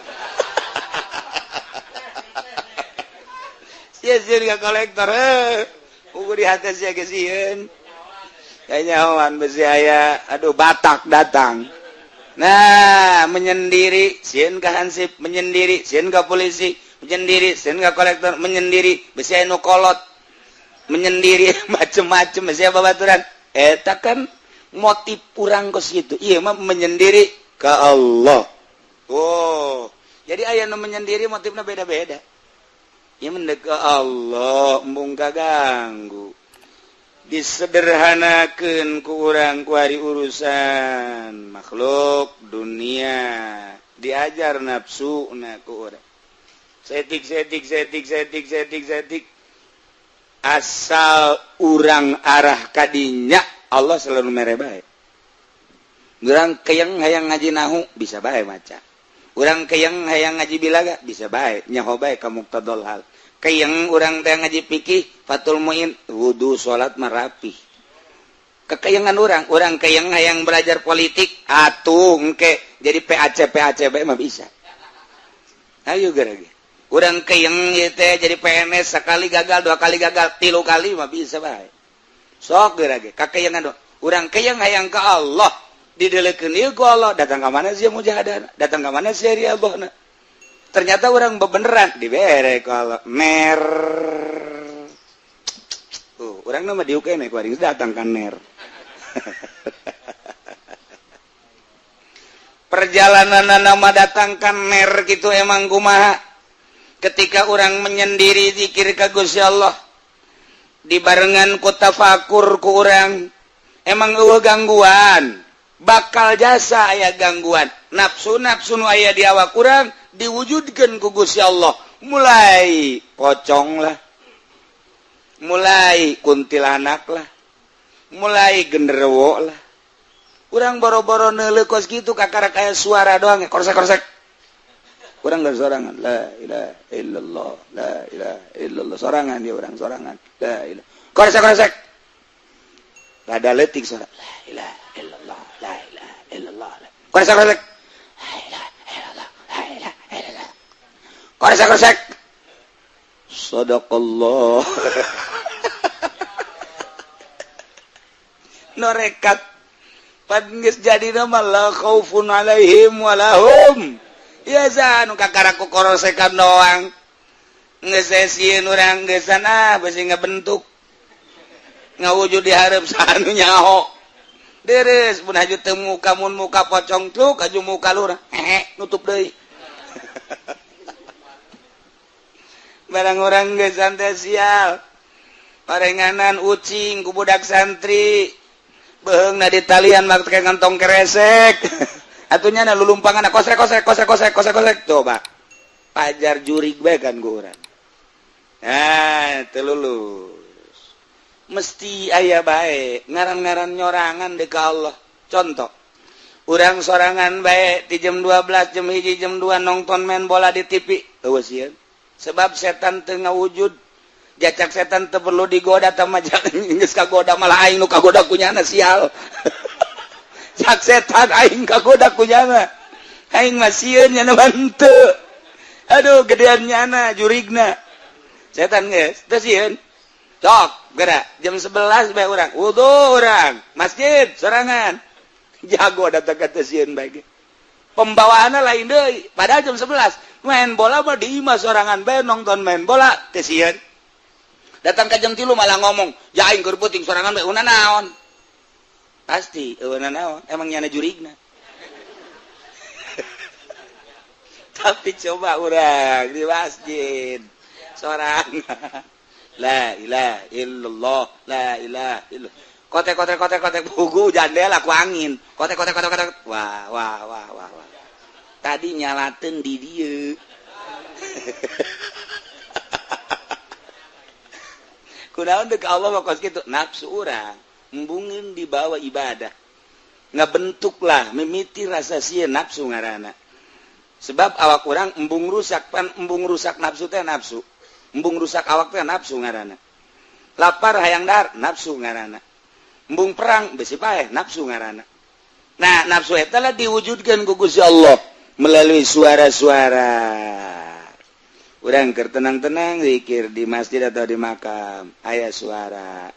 Sia sieun ka kolektor heuh. Ugu di hati sia ge sieun. Kanyahoan besi aya, aduh Batak datang. Nah, menyendiri sieun ka hansip, menyendiri sieun ka polisi, menyendiri sieun ka kolektor, menyendiri besi aya nu kolot. Menyendiri macem-macem besi babaturan. Eta kan motif urang kos gitu. Ieu mah menyendiri ka Allah. Oh, jadi aya nu menyendiri motifna beda-beda. Ieu mendek ka Allah, embung kaganggu. Disederhanakeun ku urang ku hari urusan makhluk dunia, diajar nafsu na ku urang. Setik setik setik setik setik setik asal urang arah kadinya Allah selalu mere bae. Urang keyeng hayang ngaji nahu bisa bae maca. Urang keyeng hayang ngaji bilaga bisa bae nyaho bae ka muqtadal hal. Keyeng urang teh ngaji fikih Fathul Muin wudu salat mah rapih. Kekeyengan urang, urang keyeng hayang belajar politik atuh engke jadi PAC PAC bae mah bisa. Ayo geura ge. Urang keyeng ieu teh jadi PNS sekali gagal, dua kali gagal, tilu kali mah bisa bae. Sok geura ge kakeyengan urang keyeng hayang ka Allah didelekeun ieu ku Allah datang ka mana sia mujahadana, datang ka mana sia riadohna. Ternyata orang bebeneran dibere ku Allah mer. Tuh, urang mah diuk keneh ku aing datang ka ner. Perjalanan nama datang ka ner kitu emang kumaha? Ketika orang menyendiri zikir ka Gusti Allah dibarengan ku tafakur ku urang emang eueuh gangguan, bakal jasa aya gangguan. Nafsu-nafsu nu aya di awak urang diwujudkeun ku Gusti Allah. Mulai pocong lah, mulai kuntilanak lah, mulai genderuwo lah. Urang boro-boro neuleuh kos kitu kakara kaya suara doang korsek-korsek. Urang gak sorangan, la ilaha illallah, la ilaha illallah, sorangan dia urang sorangan, la ilaha. Korsek-korsek. Rada leutik suara, la ilaha illallah, la ilaha illallah. Korsek-korsek. La ilaha illallah, la ilaha illallah. Koresek-koresek. Sadaqallah. Norekat pan geus jadi nama la khaufun alaihim walahum yahzanun kakara ku korosekan doang. Geus sieun urang geus sana beusi ngabentuk. Ngawujud di hareup sanu nyaho. Deres mun haju teu muka mun muka pocong truk haju muka lurah. Hehe nutup deui. Barang orang geus santai sial. Parenganan ucing ku budak santri. Beheungna di talian make kantong keresek. Atunya na lulumpangan kosrek kosrek kosrek kosrek kosrek kosrek coba. Pajar jurig bae kan ku urang. Ah, teu lulus. Mesti aya bae ngaran-ngaran nyorangan deui ka Allah. Contoh, urang sorangan bae ti jam 12, jam 1, jam 2 nonton main bola di TV. Eueuh sieun. Sebab setan teu ngawujud. Jacak setan teu perlu digoda tah mah geus kagoda malah aing nu kagoda ku nyana sial. Cak setan aing kagoda ku nyana. Aing mah sieun nyana mah henteu. Aduh gedean nyana jurigna. Setan geus teu sieun. Cok gerak jam 11 bae urang wudu urang masjid sorangan. Jago datang ka teu sieun bae ge. Pembawaanna lain deui padahal jam 11 main bola mah di imah sorangan bae nonton main bola teu sieun. Datang ke jam 3 malah ngomong, ya aing keur peuting sorangan bae una naon. Pasti eueuna naon, emang nyana jurigna. Tapi coba urang di masjid sorangan. La ilaha illallah, la ilaha illallah. Kotek kotek kotek kotek bugu jandela ku angin. Kotek kotek kotek kotek. Wah wah wah wah wah. Tadi nyalateun di dieu. Kunaon deuk Allah mah kos kitu nafsu urang embungeun dibawa ibadah. Ngabentuklah mimiti rasa sieun nafsu ngaranna. Sebab awak urang embung rusak pan embung rusak nafsu teh nafsu. Embung rusak awak teh nafsu ngaranna. Lapar hayang dahar nafsu ngaranna. Embung perang besi paeh nafsu ngaranna. Nah, nafsu eta lah diwujudkeun ku Gusti Allah melalui suara-suara. Urang keur tenang-tenang zikir di masjid atau di makam, aya suara.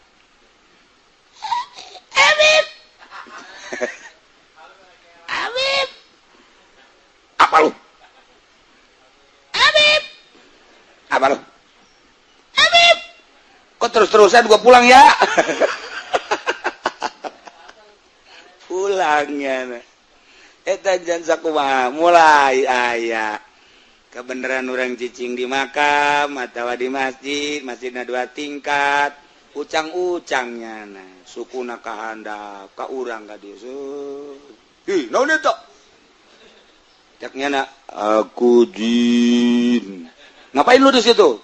Habib. Habib. Apa lu? Habib. Apa lu? Habib. Kok terus-terusan gua pulang ya? Pulangnya. Eta jan sakumaha mulai aya. Kebenaran orang cicing di makam atau di masjid, masjidna dua tingkat, ucang-ucangnya nah, sukuna kahandap, ka urang ka dieu. Hi, naon eta? Cak nyana, aku jin. Ngapain lu di situ?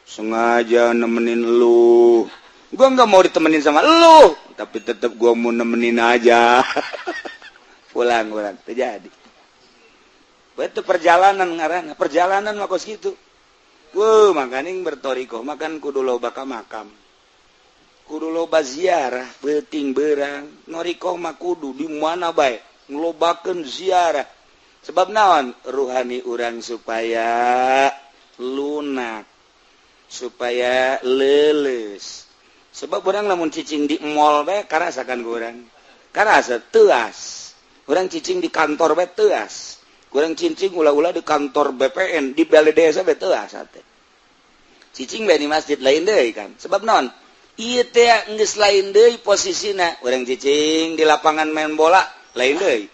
Sengaja nemenin lu. Gua nggak mau ditemenin sama lu, tapi tetap gua mau nemenin aja. Pulang urang, terjadi. Itu perjalanan ngaranna, perjalanan mah kos kitu. Wuh, makaning bertorikoh, makan kudu loba ka makam. Kudu loba ziarah, peuting beurang. Norikoh mah kudu di mana bae ngelobakeun ziarah. Sebab naon? Ruhani urang supaya lunak, supaya leuleus. Sebab urang lamun cicing di mall bae karasakan ku urang. Karasa teuas. Urang cicing di kantor bae teuas. Kurang cincing ulah-ulah di kantor BPN di balai desa betul asa teh. Cicing bae di masjid lain deui kan. Sebab naon? Ieu teh geus lain deui posisina. Urang cicing di lapangan main bola lain deui.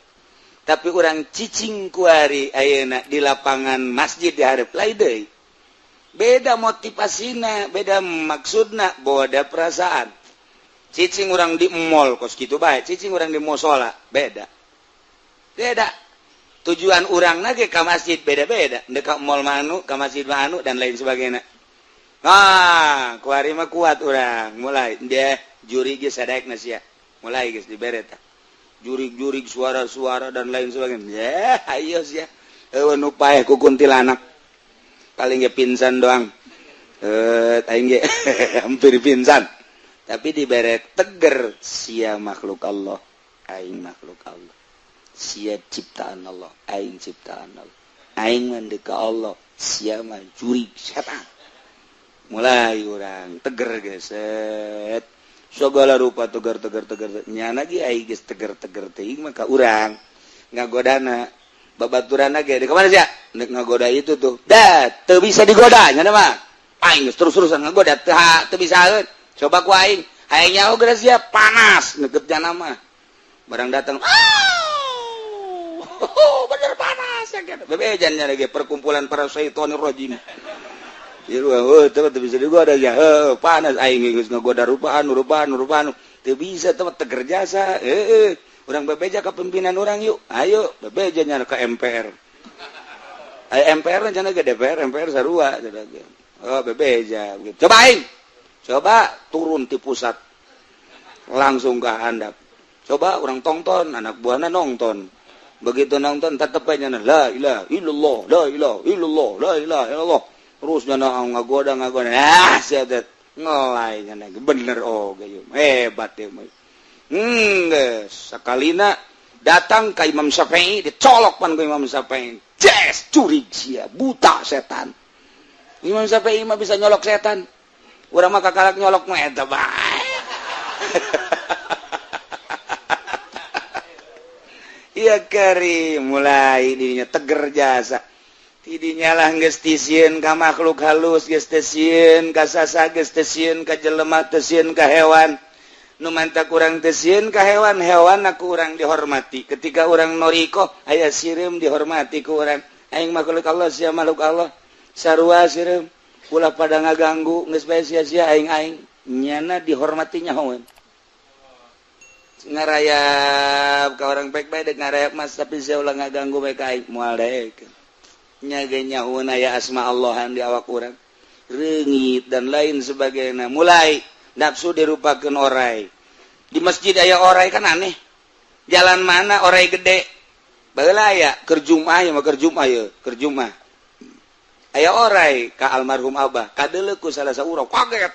Tapi urang cicing kuari ayeuna di lapangan masjid di hareup lain deui. Beda motivasina, beda maksudna, beda perasaan. Cicing urang di mall kos kitu bae, cicing urang di musola beda. Beda. Tujuan urang nage ka masjid beda-beda, ndek ka mall manu, ka masjid manu dan lain sebagainya. Ah, kuari mah kuat urang, mulai dia juri geus sadaekna sia. Mulai geus dibere tah. Jurig-jurig suara-suara dan lain sebagainya. Ya, ayo sia. Eueuh nu paeh ku kuntilanak. Paling ge pingsan doang. Aing ge hampir pingsan. Tapi dibere teger sia makhluk Allah, aing makhluk Allah. Sia ciptaan Allah, aing ciptaan Allah. Aing mah deuk ka Allah, Sia mah jurig setan. Mulai urang teger geset. Segala rupa tegar tegar tegar nyana ge ai geus teger teger teuing maka urang ngagodana babaturanna ge di kamana sia? Nek ngagoda itu tuh. Dah teu bisa digoda nyana mah. Aing geus terus-terusan ngagoda teu teu bisaeun. Coba ku aing, hayang nyaho geus sia panas neukeut jana mah. Barang datang, oh, bener panas ya kan. Bebejan nya lagi perkumpulan para syaitonir rajim. Oh, teu bisa digoda ya. Heuh, panas aing geus ngagoda rupaan rupaan rupaan. Teu bisa teu teger jasa. Heueuh, urang bebeja ka pimpinan urang yuk. Ayo bebeja nya ka MPR. Aya MPR nya ge DPR, MPR sarua cenah. Oh, bebeja. Coba aing. Coba turun di pusat. Langsung ke handap. Coba orang tonton, anak buahna nonton. Begitu nonton tetep aja la ilaha illallah, la ilaha illallah, la ilaha illallah. Terus nyana ngagoda ngagoda. Ah, sia teh ngelai nyana bener oh ge hebat ieu mah. Geus sakalina datang ka Imam Syafi'i dicolok pan ku Imam Syafi'i. Jes curig sia, buta setan. Imam Syafi'i mah bisa nyolok setan. Urang mah kakalak nyolok mah eta bae. Iya kari mulai dirinya teger jasa. Tidinya lah geus tisieun ka makhluk halus, geus tisieun ka sasa, geus tisieun ka jelema, tisieun ka hewan. Nu manta kurang tisieun ka hewan, hewan aku urang dihormati. Ketika urang noriko aya sireum dihormati ku urang. Aing makhluk Allah sia makhluk Allah. Sarua sireum ulah pada ngaganggu geus bae sia-sia aing-aing. Nyana dihormati nyahoeun. Ngarayap ka orang baik-baik dek ngarayap mas tapi sia ulah ngaganggu bae ka aing moal daek. Nya ge nyahoeun aya asma Allahan di awak urang. Reungit dan lain sebagainya. Mulai nafsu dirupakeun orai. Di masjid aya orai kan aneh. Jalan mana orai gede? Baheula aya keur Jumaah ya mah keur Jumaah ye, keur Jumaah. Aya orai ka almarhum Abah, kadeuleu ku salah saurang kaget.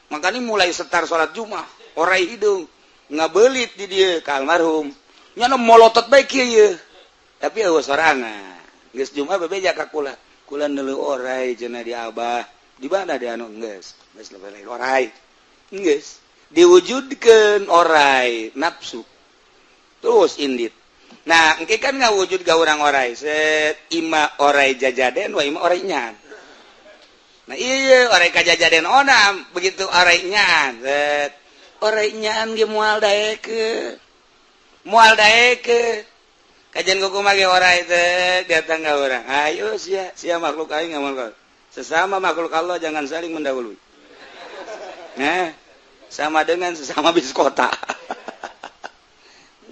Makanya mulai setar salat Jumaah, orai hidung ngabelit di dia ka almarhum. Nyana molotot bae kieu ye. Tapi eueuh sorangan. Geus Jumaah bebeja ka kula. Kula neuleuh orai cenah di Abah. Di mana di anu geus? Geus lebih orai. Geus diwujudkeun orai nafsu. Terus indit. Nah, engke kan ngawujud ga urang orai. Set ima orai jajaden wa ima orai nyan. Nah, iya orai kajajaden onam, begitu orai nyan. Set orai nyan ge moal daekeun. Moal daekeun. Kajian kuku mage orai teh datang ka urang. Ayo sia, sia makhluk aing ngamal. Sesama makhluk Allah jangan saling mendahului. Nah, sama dengan sesama bis kota.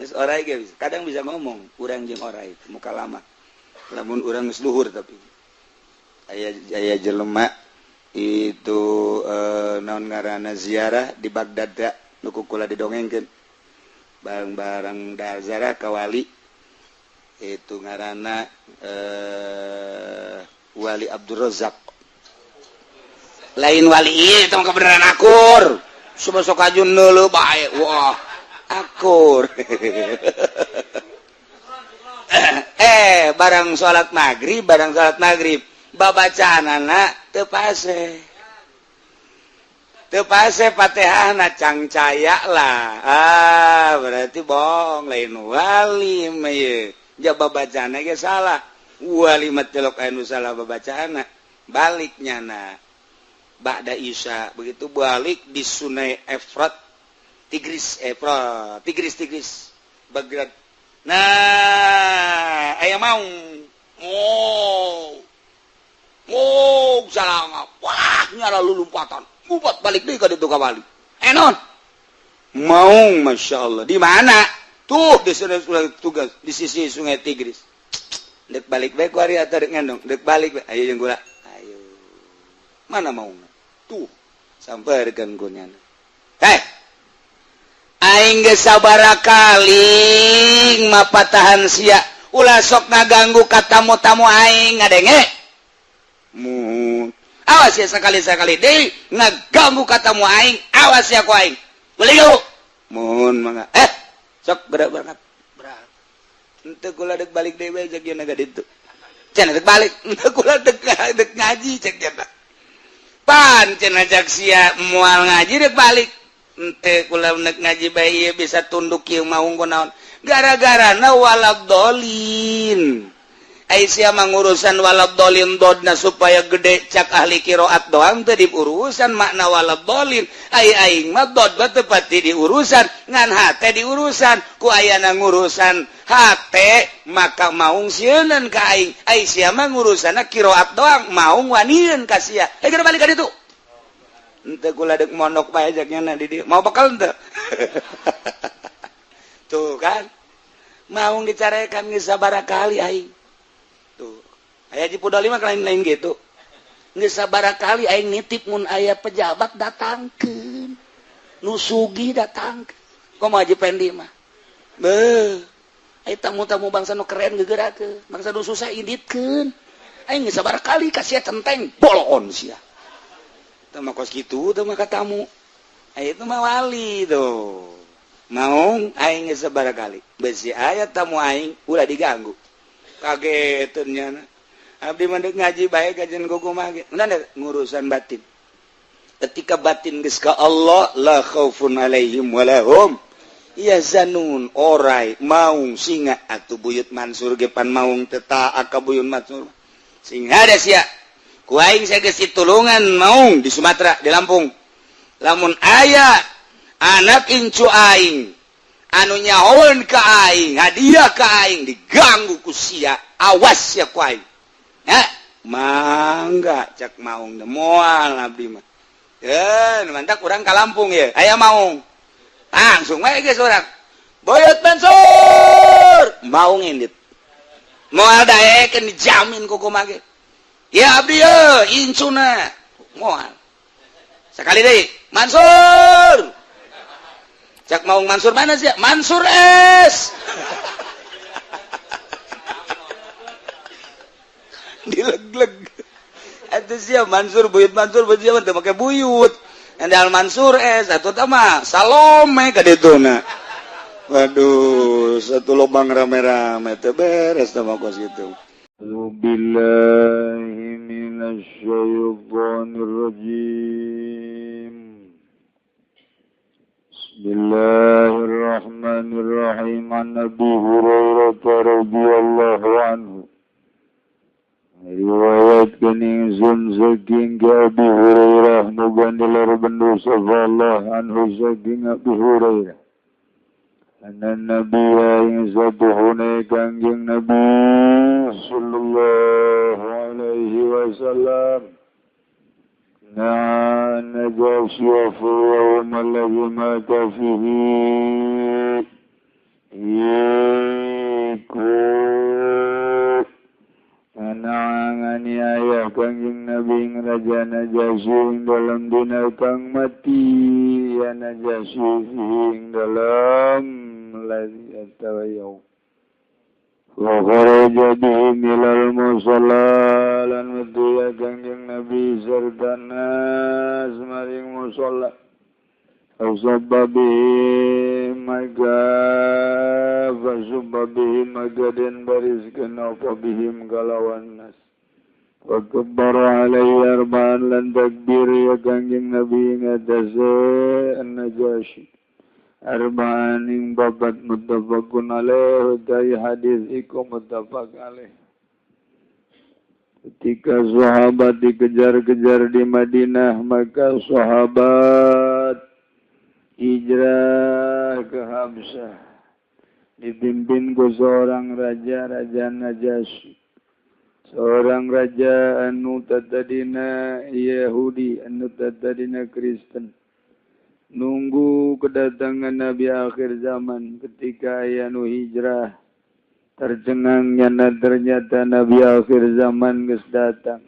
Geus orai ge bisa. Kadang bisa ngomong urang jeung orai muka lama. Lamun urang geus luhur tapi aya aya jelema itu naon ngaranna ziarah di Baghdad da nu ku kula didongengkeun. Bareng-bareng da ziarah ka wali itu ngaranna Wali Abdul Razak. Lain wali ieu itu mah kebenaran akur. Sok ajun neuleuh bae. Wah, akur. Barang salat maghrib babacaanana teu pase. Teu pase Fatihahna cangcaya lah. Ah, berarti bohong lain wali mah ieu. Ja babacaanna ge salah. Wali mah telok anu salah babacaanna. Balik nyana. Ba'da Isya begitu balik di Sungai Efrat Tigris Efrat Tigris Tigris Baghdad. Nah, aya maung. Oh. Oh, salah. Wah, nyala lulumpatan. Ngupat balik deui ka ditu ka wali. Enon. Maung, Masya Allah. Di mana? Tuh di sungai tugas di sisi Sungai Tigris. Dek balik bae ku ari atuh dek ngendong, dek balik bae. Ayo jeung kula. Ayo. Mana maungna? Tuh, sampeurkeun ku nyana. Heh. Aing geus sabaraha kali mapatahan sia. Ulah sok ngaganggu ka tamu-tamu aing ngadenge. Mun awas ya sekali-sekali deui ngaganggu ka tamu aing, awas ya ku aing. Beli yuk. Mun mangga. Sok gerak berangkat. Berat. Henteu kula dek balik deui bae jeung naga ditu. Cenah dek balik kula dek dek ngaji cek cenah. Pan cenah cak sia moal ngaji dek balik. Ente kula nek ngaji bae ieu bisa tunduk kieu maung kunaon. Gara-gara na waladolin. Aisyah mengurusan waladolin dodna supaya gede cak ahli kiroat doang teu diurusan makna waladolin. Ai aing mah dod mah teu pati diurusan ngan hate diurusan ku ayana ngurusan hate maka maung sieunan ka aing. Aisyah mah ngurusanna kiroat doang maung wanian ka sia. Eh geura balik ka ditu. Henteu kula deuk mondok bae jak nya di dieu. Mau bekal henteu? Tuh kan. Maung dicarekan geus sabaraha kali aing. Tuh. Aya di Pudoli mah lain-lain gitu. Geus sabaraha kali aing nitip mun aya pejabat datangkeun. Nu sugih datangkeun. Komo Haji Pendi mah. Beuh. Aya tamu-tamu bangsa nu keren geugerakeun, bangsa nu susah inditkeun. Aing geus sabaraha kali ka sia centeng bolon sia. Teu mah kos kitu teu mah ka tamu. Aya itu mah wali tuh. Maung aing geus sabaraha kali. Besi aya tamu aing ulah diganggu. Kageteun nya. Abdi mah deuk ngaji bae kajian kumaha ge. Ngurusan batin. Ketika batin geus ka Allah la khaufun alaihim walahum yahzanun. Orai maung singa atuh buyut Mansur ge pan maung teu taat ka buyut Mansur. Sing hade sia. Ku aing geus ditulungan maung di Sumatera, di Lampung. Lamun aya anak incu aing anu nyahoeun ka aing, hadiah ka aing diganggu ku sia, awas sia ku aing. Ya, mangga cak maung teh moal abdi mah. Yeun, mantap urang ka Lampung ye. Aya maung. Langsung wae geus urang. Buyut Mansur, maung indit. Moal daekeun dijamin ku kumaha ge. Ya abdi ye, incuna. Moal. Sekali deui, Mansur. Cak maung Mansur mana sih? Mansur S. Dileg-leg. Atuh sia Mansur buyut Mansur buyut sia teu make buyut. Andal Mansur S atuh tah mah Salome ka dituna. Waduh, satu lubang rame-rame teu beres teh mah kos kitu. A'udzu billahi minasyaitonir rajim. Bismillahirrahmanirrahim. An Abi Hurairah radhiyallahu anhu. Riwayat kening sun saking ke Abi Hurairah muga nilar bendu Allah anhu saking Abi Hurairah. Anna nabiyya ing sabuhune kangjeng Nabi sallallahu alaihi wasallam. Nah, Najasyi fi yawm alladhi mata fihi iku anangani ayah kangjeng Nabi ing Raja Najasyi ing dalam dina kang mati ya Najasyi ing dalam ladzi atawa yaum. Wa kharaja bihim ilal musalla lan metu ya kangjeng Nabi serta nas maring musalla. Fasabba bihim maka fasabba bihim maka den bariskeun apa bihim kalawan nas. Wa kabbara alaihi arba'an lan takbir ya kangjeng Nabi ing atase An-Najasyi. Arba'an ing babat muttafaqun alaih utai hadis iku muttafaq alaih. Ketika sahabat dikejar-kejar di Madinah, maka sahabat hijrah ke Habsyah dipimpin ku seorang raja, Raja Najasyi. Seorang raja anu tatadina Yahudi, anu tatadina Kristen. Nunggu kedatangan Nabi akhir zaman. Ketika aya nu hijrah tercengang nyana ternyata Nabi akhir zaman geus datang.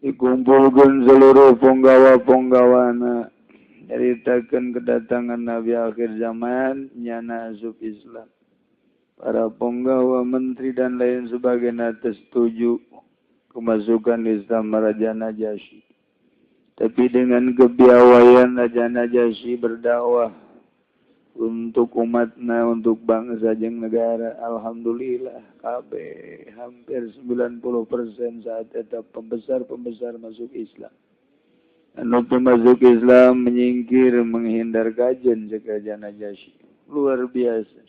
Dikumpulkeun seluruh punggawa-punggawana, nyaritakeun kedatangan Nabi akhir zaman nyana asup Islam. Para punggawa, menteri dan lain sebagainya setuju kemasukan Islam Raja Najasyi. Tapi dengan kepiawaian Raja Najasyi berdakwah Untuk umatna, untuk bangsa jeung negara. Alhamdulillah kabeh hampir 90% saat eta pembesar-pembesar masuk Islam. Anu masuk Islam menyingkir menghindar kajen kerajaan Najasyi. Luar biasa.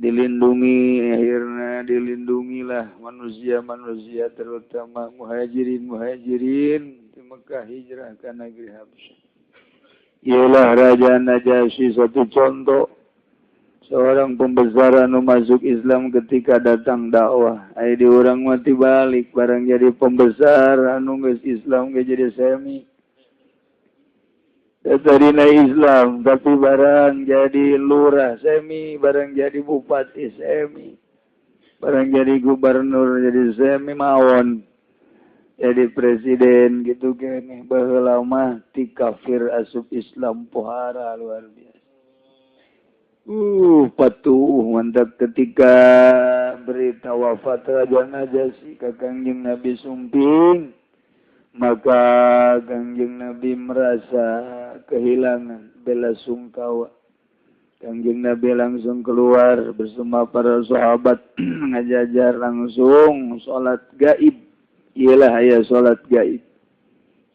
Dilindungi akhirnya, dilindungilah manusia-manusia terutama muhajirin-muhajirin di Mekah hijrah ke negeri Habsyah. Ialah Raja Najasyi satu contoh seorang pembesar anu masuk Islam ketika datang dakwah. Aya di urang mati balik barang jadi pembesar anu geus Islam ge jadi semi. Tadina Islam tapi barang jadi lurah semi, barang jadi bupati semi, barang jadi gubernur jadi semi mawon. Jadi presiden gitu kene baheula mah ti kafir asup Islam pohara luar biasa. Patuh mantap ketika berita wafat Raja Najasyi ka Kangjeng Nabi sumping, maka Kangjeng Nabi merasa kehilangan bela sungkawa. Kangjeng Nabi langsung keluar bersama para sahabat ngajajar langsung salat gaib. Iyalah aya salat gaib.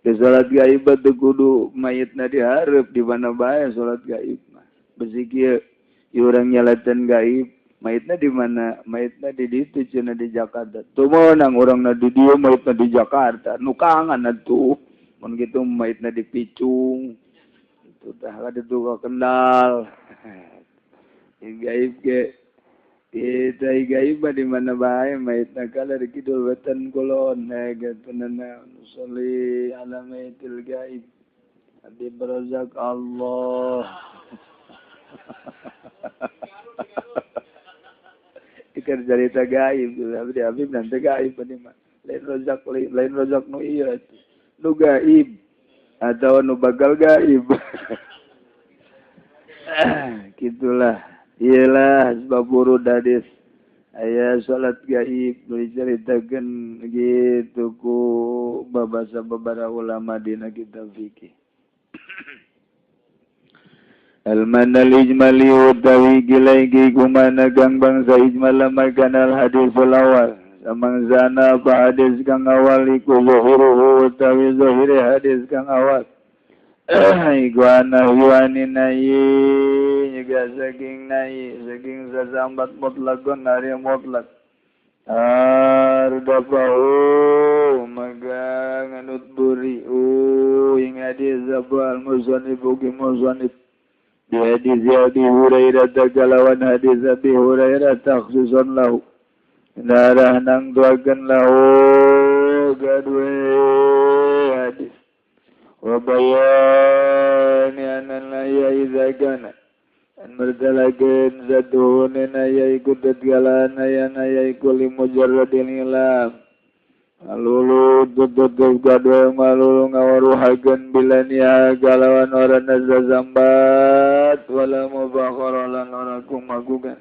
Ke salat gaib teu kudu mayitna dihareup di mana bae salat gaib mah. Besi kieu urang nyalatan gaib, mayitna di mana? Mayitna di ditu cenah di Jakarta. Teu meunang urangna di dieu mayitna di Jakarta. Nu kangen atuh. Mun kitu mayitna di Picung. Itu tah ka ditu ka Kendal. Gaib ge kita gaib di mana bae mayitna kala di kidul wetan kulon gitu nana sholli ala mayitil gaib Habib Razak Allah. Ikan cerita gaib Habib Habib nanti gaib ini mah lain Razak lain Razak nu ieu nu gaib atau nu bagal gaib. Gitulah. Iyalah sebab burud hadis aya salat gaib diceritakeun gitu ku babasa babara ulama dina kitab fikih. Al-manal ijmali utawi gilaigi kumana gang bangsa ijmal makanal hadis awal samangzana apa hadis kang awal iku zuhuruhu utawi zuhire hadis kang awal. Iguana yuani nayi juga saking nayi saking sasambat mutlakun hari mutlak ardafahu maka nganut buri ing hadis abal musannif ugi musannif di hadis Abi Hurairah kalawan hadis Abi Hurairah takhsusan lahu darah nang tuakeun lahu gadwe hadis wa bayani anna la idza kana an merdalakeun zaduhun aya iku tetgalan aya aya iku li mujarradil ilam alulu tutut gadwe malulu ngawaruhakeun bilania galawan ora nazambat wala mubakhara lan ora kumagugan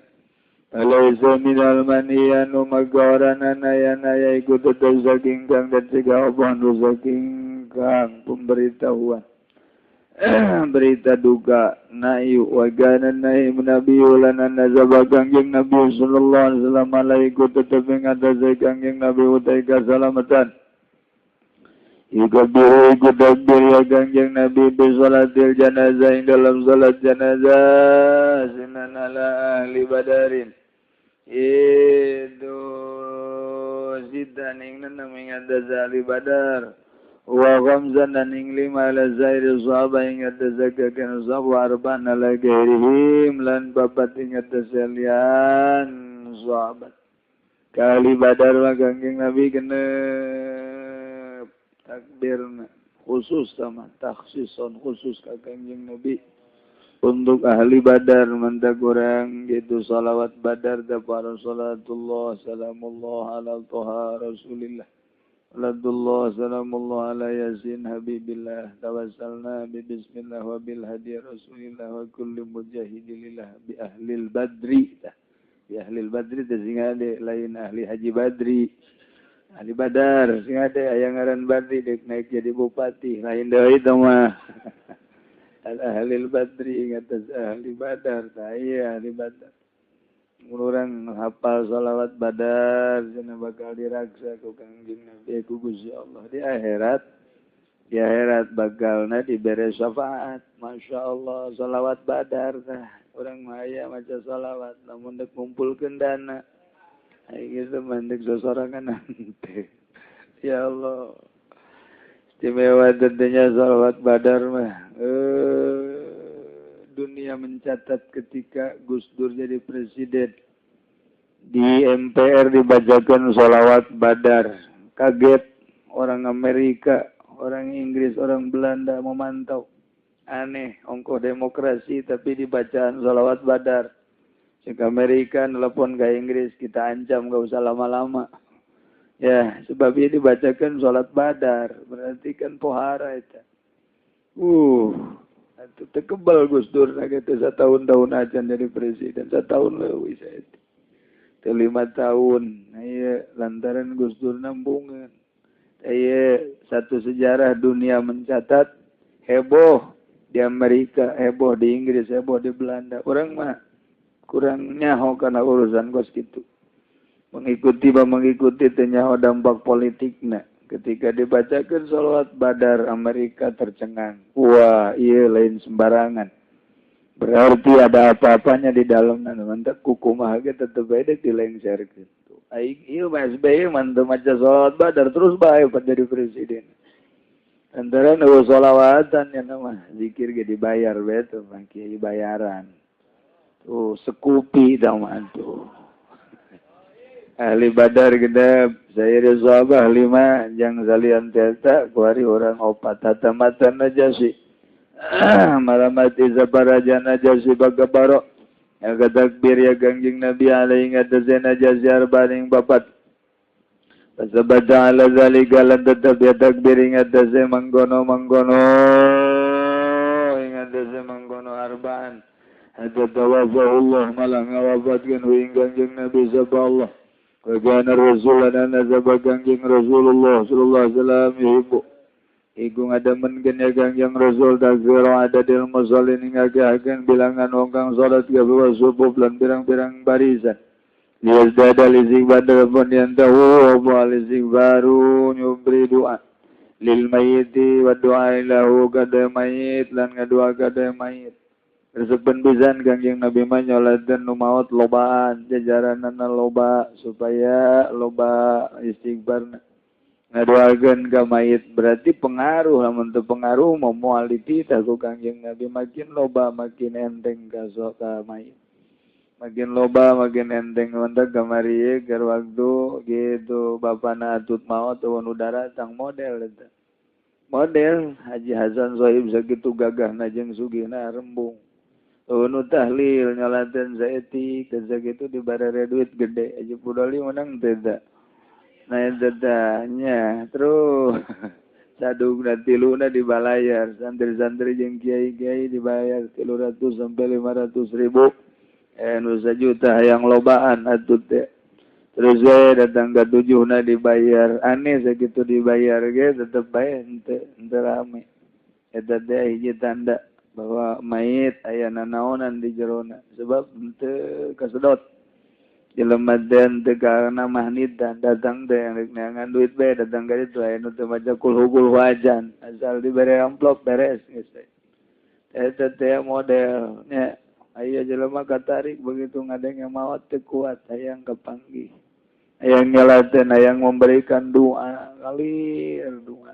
alaisa minal maniyanu magawaran aya aya iku tetep saking kang dan cegah obon saking kang pemberitahuan berita duka nayu wagana nahi nabi ulana nazaba kangjeng Nabi sallallahu alaihi wasallam alaiku tetep ing atase kangjeng Nabi utai kasalamatan yukabiru iku takbir ya kangjeng Nabi bi salatil janazah ing dalam salat janazah sinan ala ahli badarin itu sitan ing nenem ing atase ahli badar wa khamsan dan ing lima ala zairi sahabat ing atazakakan sahabat arba'an ala gairihim lan babat ing atasalian sahabat kali badar mah kangjeng Nabi genep takbirna khusus sama takhsison khusus ka kangjeng Nabi untuk ahli badar mantak urang gitu salawat badar da para salatullah salamullah ala toha rasulillah Salatullah salamullah ala yasin habibillah tawassalna bi bismillah wa bil hadi rasulillah wa kulli mujahidilillah bi ahlil badri. Bi ahlil badri teh sing ade lain ahli haji badri. Ahli badar sing ade aya ngaran badri deuk naik jadi bupati lain deui teh mah. Al-ahlil badri ingat ahli badar tah ahli badar. Urang hafal sholawat badar cenah bakal diraksa ku Kangjeng Nabi ku Gusti Allah di akhirat. Di akhirat bakalna dibere syafaat. Masya Allah sholawat badar tah. Urang mah aya maca sholawat lamun dek ngumpulkeun dana. Ai geus mah dek sosorangan nanti. Ya Allah. Istimewa tentunya sholawat badar mah. Dunia mencatat ketika Gus Dur jadi presiden di MPR dibacakan sholawat badar. Kaget orang Amerika, orang Inggris, orang Belanda memantau. Aneh, ongkoh demokrasi tapi dibacaan sholawat badar. Cek Amerika nelpon ke Inggris, kita ancam gak usah lama-lama. Ya, sebab ini dibacakan sholat badar, berarti kan pohara itu. Itu tekebal Gus Dur gitu setahun-tahun aja jadi presiden, setahun leuwih saya. 5 tahun. Nah, iya, lantaran Gus Dur nambungan. Iya, satu sejarah dunia mencatat heboh di Amerika, heboh di Inggris, heboh di Belanda. Orang mah kurang nyaho karena urusan kos gitu. Mengikuti mengikuti teu dampak politikna. Ketika dibacakan sholawat badar, Amerika tercengang. Wah, iya lain sembarangan. Berarti ada apa-apanya di dalamnya. Mantap kukumaha ge tetep bae dek dilengserkeun. Aing ieu mah SBY mantep maca sholawat badar terus bae pan jadi presiden. Antara nu sholawatan ya mah zikir ge dibayar bae tuh mah kiai bayaran. Tuh sekupi tah mah tuh. Ahli badar gedep saya sahabah 5 jang salian teta kuari orang opat hatamatan najasi malamati sabaraja najasi bagabaro ya takbir ya Kangjeng Nabi alaihi ngatasi najasi arbaning bapat pasabata ala zalika lan tetap ya takbir ngatasi manggono manggono ngatasi manggono arbaan hatta tawafahullah malah ngawafatkeun hu ing Kangjeng Nabi sapa Allah. Wa kana rasulana nazaba Kangjeng Rasulullah sallallahu alaihi wasallam yuhibbu iku ngademenkeun ya Kangjeng Rasul takbir adadil musallin ngagehakeun bilangan wong kang salat ka subuh lan pirang-pirang barisan liyazdada lizigbadar pun yantahu wa alizigbaru nyubri doa lil mayyiti wa doa lahu kada mayit lan ngadua kada mayit. Resepen pisan Kangjeng Nabi mah nyolatkeun nu maot lobaan jajaranana loba supaya loba istighfarna ngadoakeun ka mayit berarti pengaruh lamun teu pengaruh mah moal dititah ku Kangjeng Nabi makin loba makin enteng ka sok ka mayit makin loba makin enteng mantap kamari ye keur waktu gitu bapana atut maot eueun udara tang model eta model Haji Hasan Sohib sakitu gagahna jeung sugihna rembung. Nu tahlil nyalaten saetik dan sakitu dibarere duit gede aja pudoli menang teu nah eta nya terus sadugna tiluna dibalayar santri-santri jeung kiai-kiai dibayar 300 sampai 500 ribu nu sajuta hayang lobaan atuh teh terus we datang ka tujuhna dibayar aneh sakitu dibayar ge tetep bae henteu rame eta teh hiji tanda bahwa mayit aya nanaonan di jerona sebab henteu kasedot jelema teh henteu kana mahnitan datang teh rek neangan duit bae datang ka ditu aya nu teu maca kulhu ajan asal dibere amplop beres geus eta teh model nya aya jelema katarik begitu ngadenge maot teu kuat hayang kapanggih hayang nyalateun hayang memberikan doa ngalir doa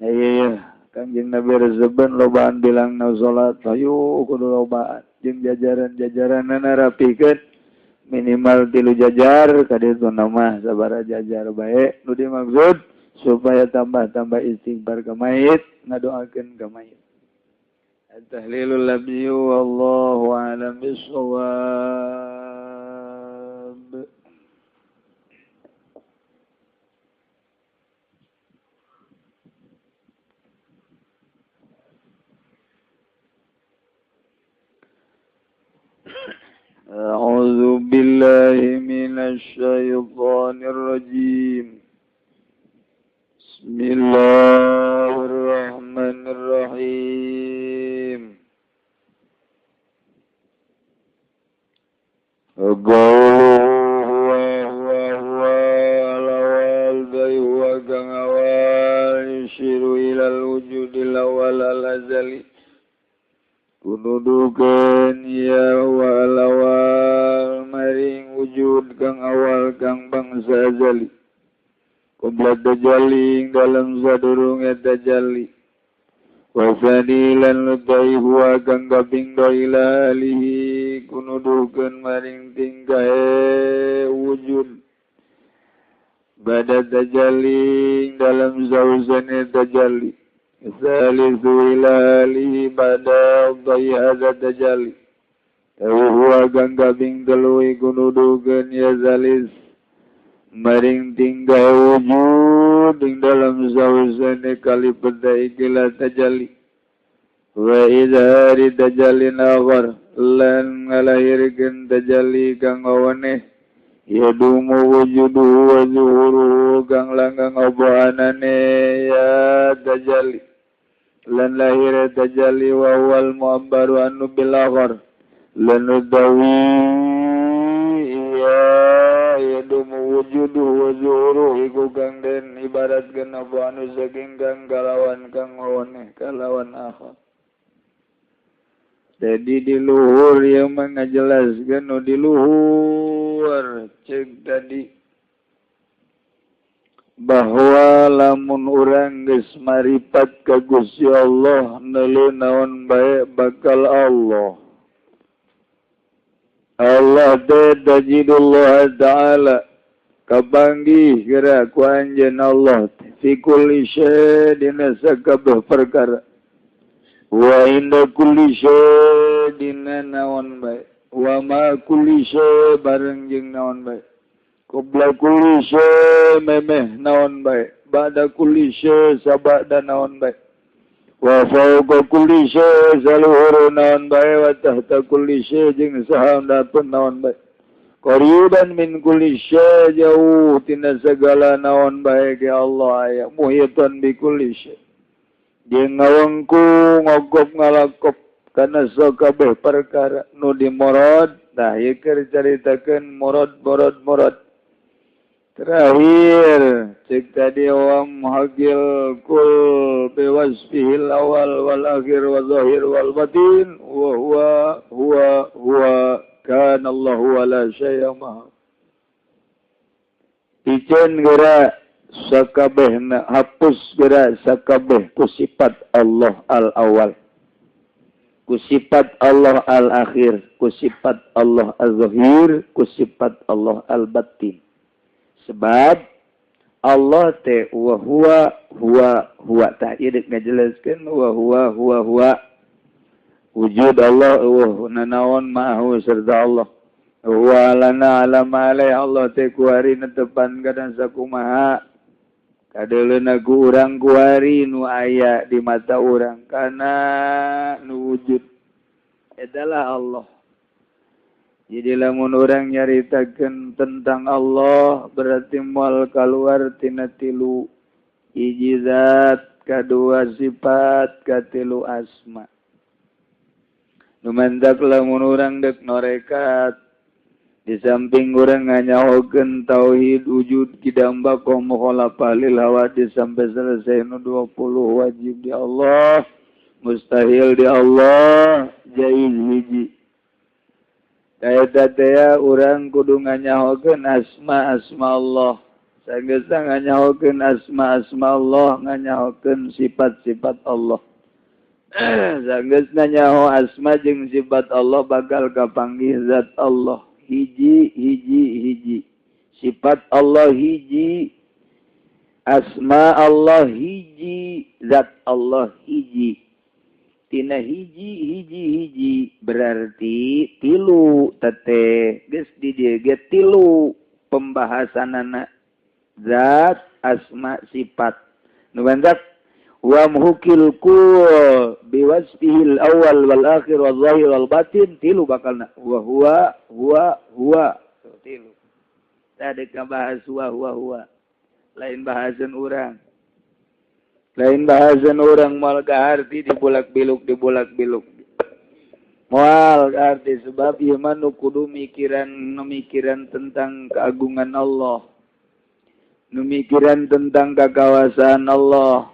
ieu Kangjeng Nabi rezeban lobaan bilang na salat hayu kudu lobaan jeung jajaran-jajaranna rapikeun minimal 3 jajar kaditu mah sabaraha jajar bae nu dimaksud supaya tambah-tambah istighfar ka mayit ngadoakeun ka mayit. At-tahlilul labyu wallahu a'lam bissawab. أعوذ بالله من الشيطان الرجيم. بسم الله الرحمن الرحيم. Qawluhu huwa huwa huwa al-awwal dai huwa kang awal yushiru ilal wujudil awal al-azali kunudukeun ya huwa al-awwal maring wujud kang awal kang bangsa azali qabla tajalli dalam sadurunge tajalli wa sadilan lutai huwa kang kaping dua ila alihi kunudukeun maring tingkahe wujud bada tajalli dalam sausane tajalli salisu ila alihi bada dai hadza tajalli huwa kang kaping telu kunudukeun ya salis maring tingkahe wujud ing dalam sausane kali peda ikilah tajalli wa idhari tajallin akhar lan ngalahirkeun tajalli kang awaneh yadumu wujuduhu wa zuhuruhu kang langgang apa anane ya tajalli lan lahir tajalli wa wal mu'abbaru annu bil akhar lan udawi ya yadumu wujuduhu wa zuhuruhu iku kang den ibaratkeun apa anu saking kang kalawan kang awaneh kalawan akhar. Jadi di luhur yang mengajelaskan di luhur cek tadi bahwa lamun urang geus maripat ka Gusti Allah neuleuh naon bae bakal Allah. Allah teh tajidullah ta'ala kapanggih geura ku anjeun Allah fi kulli syai' dina sakabeh perkara wa inda kulli syai' dina naon bae wa ma kulli syai' bareng jeung naon bae qabla kulli syai' memeh naon bae ba'da kulli syai' sabada naon bae wa fawqa kulli syai' saluhur naon bae wa tahta kulli syai' jeung sahandapun naon bae qariban min kulli syai' jauh tina sagala naon bae ge Allah aya muhitan bi kulli syai' jeung ngawengku ngogop ngalakop kana sakabeh perkara nu dimorod. Nah ieu keur caritakeun murad murad murad terakhir cek tadi wa muhagil kul biwasfihil awal wal akhir wa zahir wal batin wa huwa huwa huwa kana Allahu wala syai'a ma. Piceun geura sakabehna hapus geura sakabeh ku sifat Allah al-awwal, ku sifat Allah al-akhir, ku sifat Allah al-zahir, ku sifat Allah al-batin. Sebab Allah teh wa huwa huwa huwa tah ieu deuk ngajelaskeun wa huwa huwa huwa wujud Allah wa nanaon ma'ahu serta Allah wa lana ala ma alai Allah teh kuari netepan kana sakumaha kadeuleuna ku urang kuari nu aya di mata urang kana nu wujud adalah Allah. Jadi lamun urang nyaritakeun tentang Allah berarti moal kaluar tina tilu hiji zat, kadua sifat, katilu asma. Nu mantak lamun urang deuk norekat di samping urang nganyahokeun tauhid wujud kidam baqa mukhalafah lil hawadis sampai selesai nu 20 wajib di Allah, mustahil di Allah, jaiz hiji. Eta teh urang kudu nganyahokeun asma-asma Allah. Sageusna nganyahokeun asma-asma Allah, nganyahokeun sifat-sifat Allah. Sageusna nyaho asma jeung sifat Allah bakal kapanggih zat Allah. Hiji hiji hiji. Sifat Allah hiji, asma Allah hiji, zat Allah hiji. Tina hiji hiji hiji berarti tilu tete geus di dieu ge tilu pembahasanana zat asma sifat. Nu bantak wa muhkil kul biwasfihil awal wal akhir wal zahir wal batin tilu bakalna wa huwa huwa huwa tilu. Tadi bahas wa huwa huwa lain bahasan urang. Lain bahasan orang mal kaharti dibulak-biluk dibulak-biluk. Moal arti sebab ieu mah nu kudu mikiran, nu mikiran tentang keagungan Allah, nu mikiran tentang kekawasaan Allah,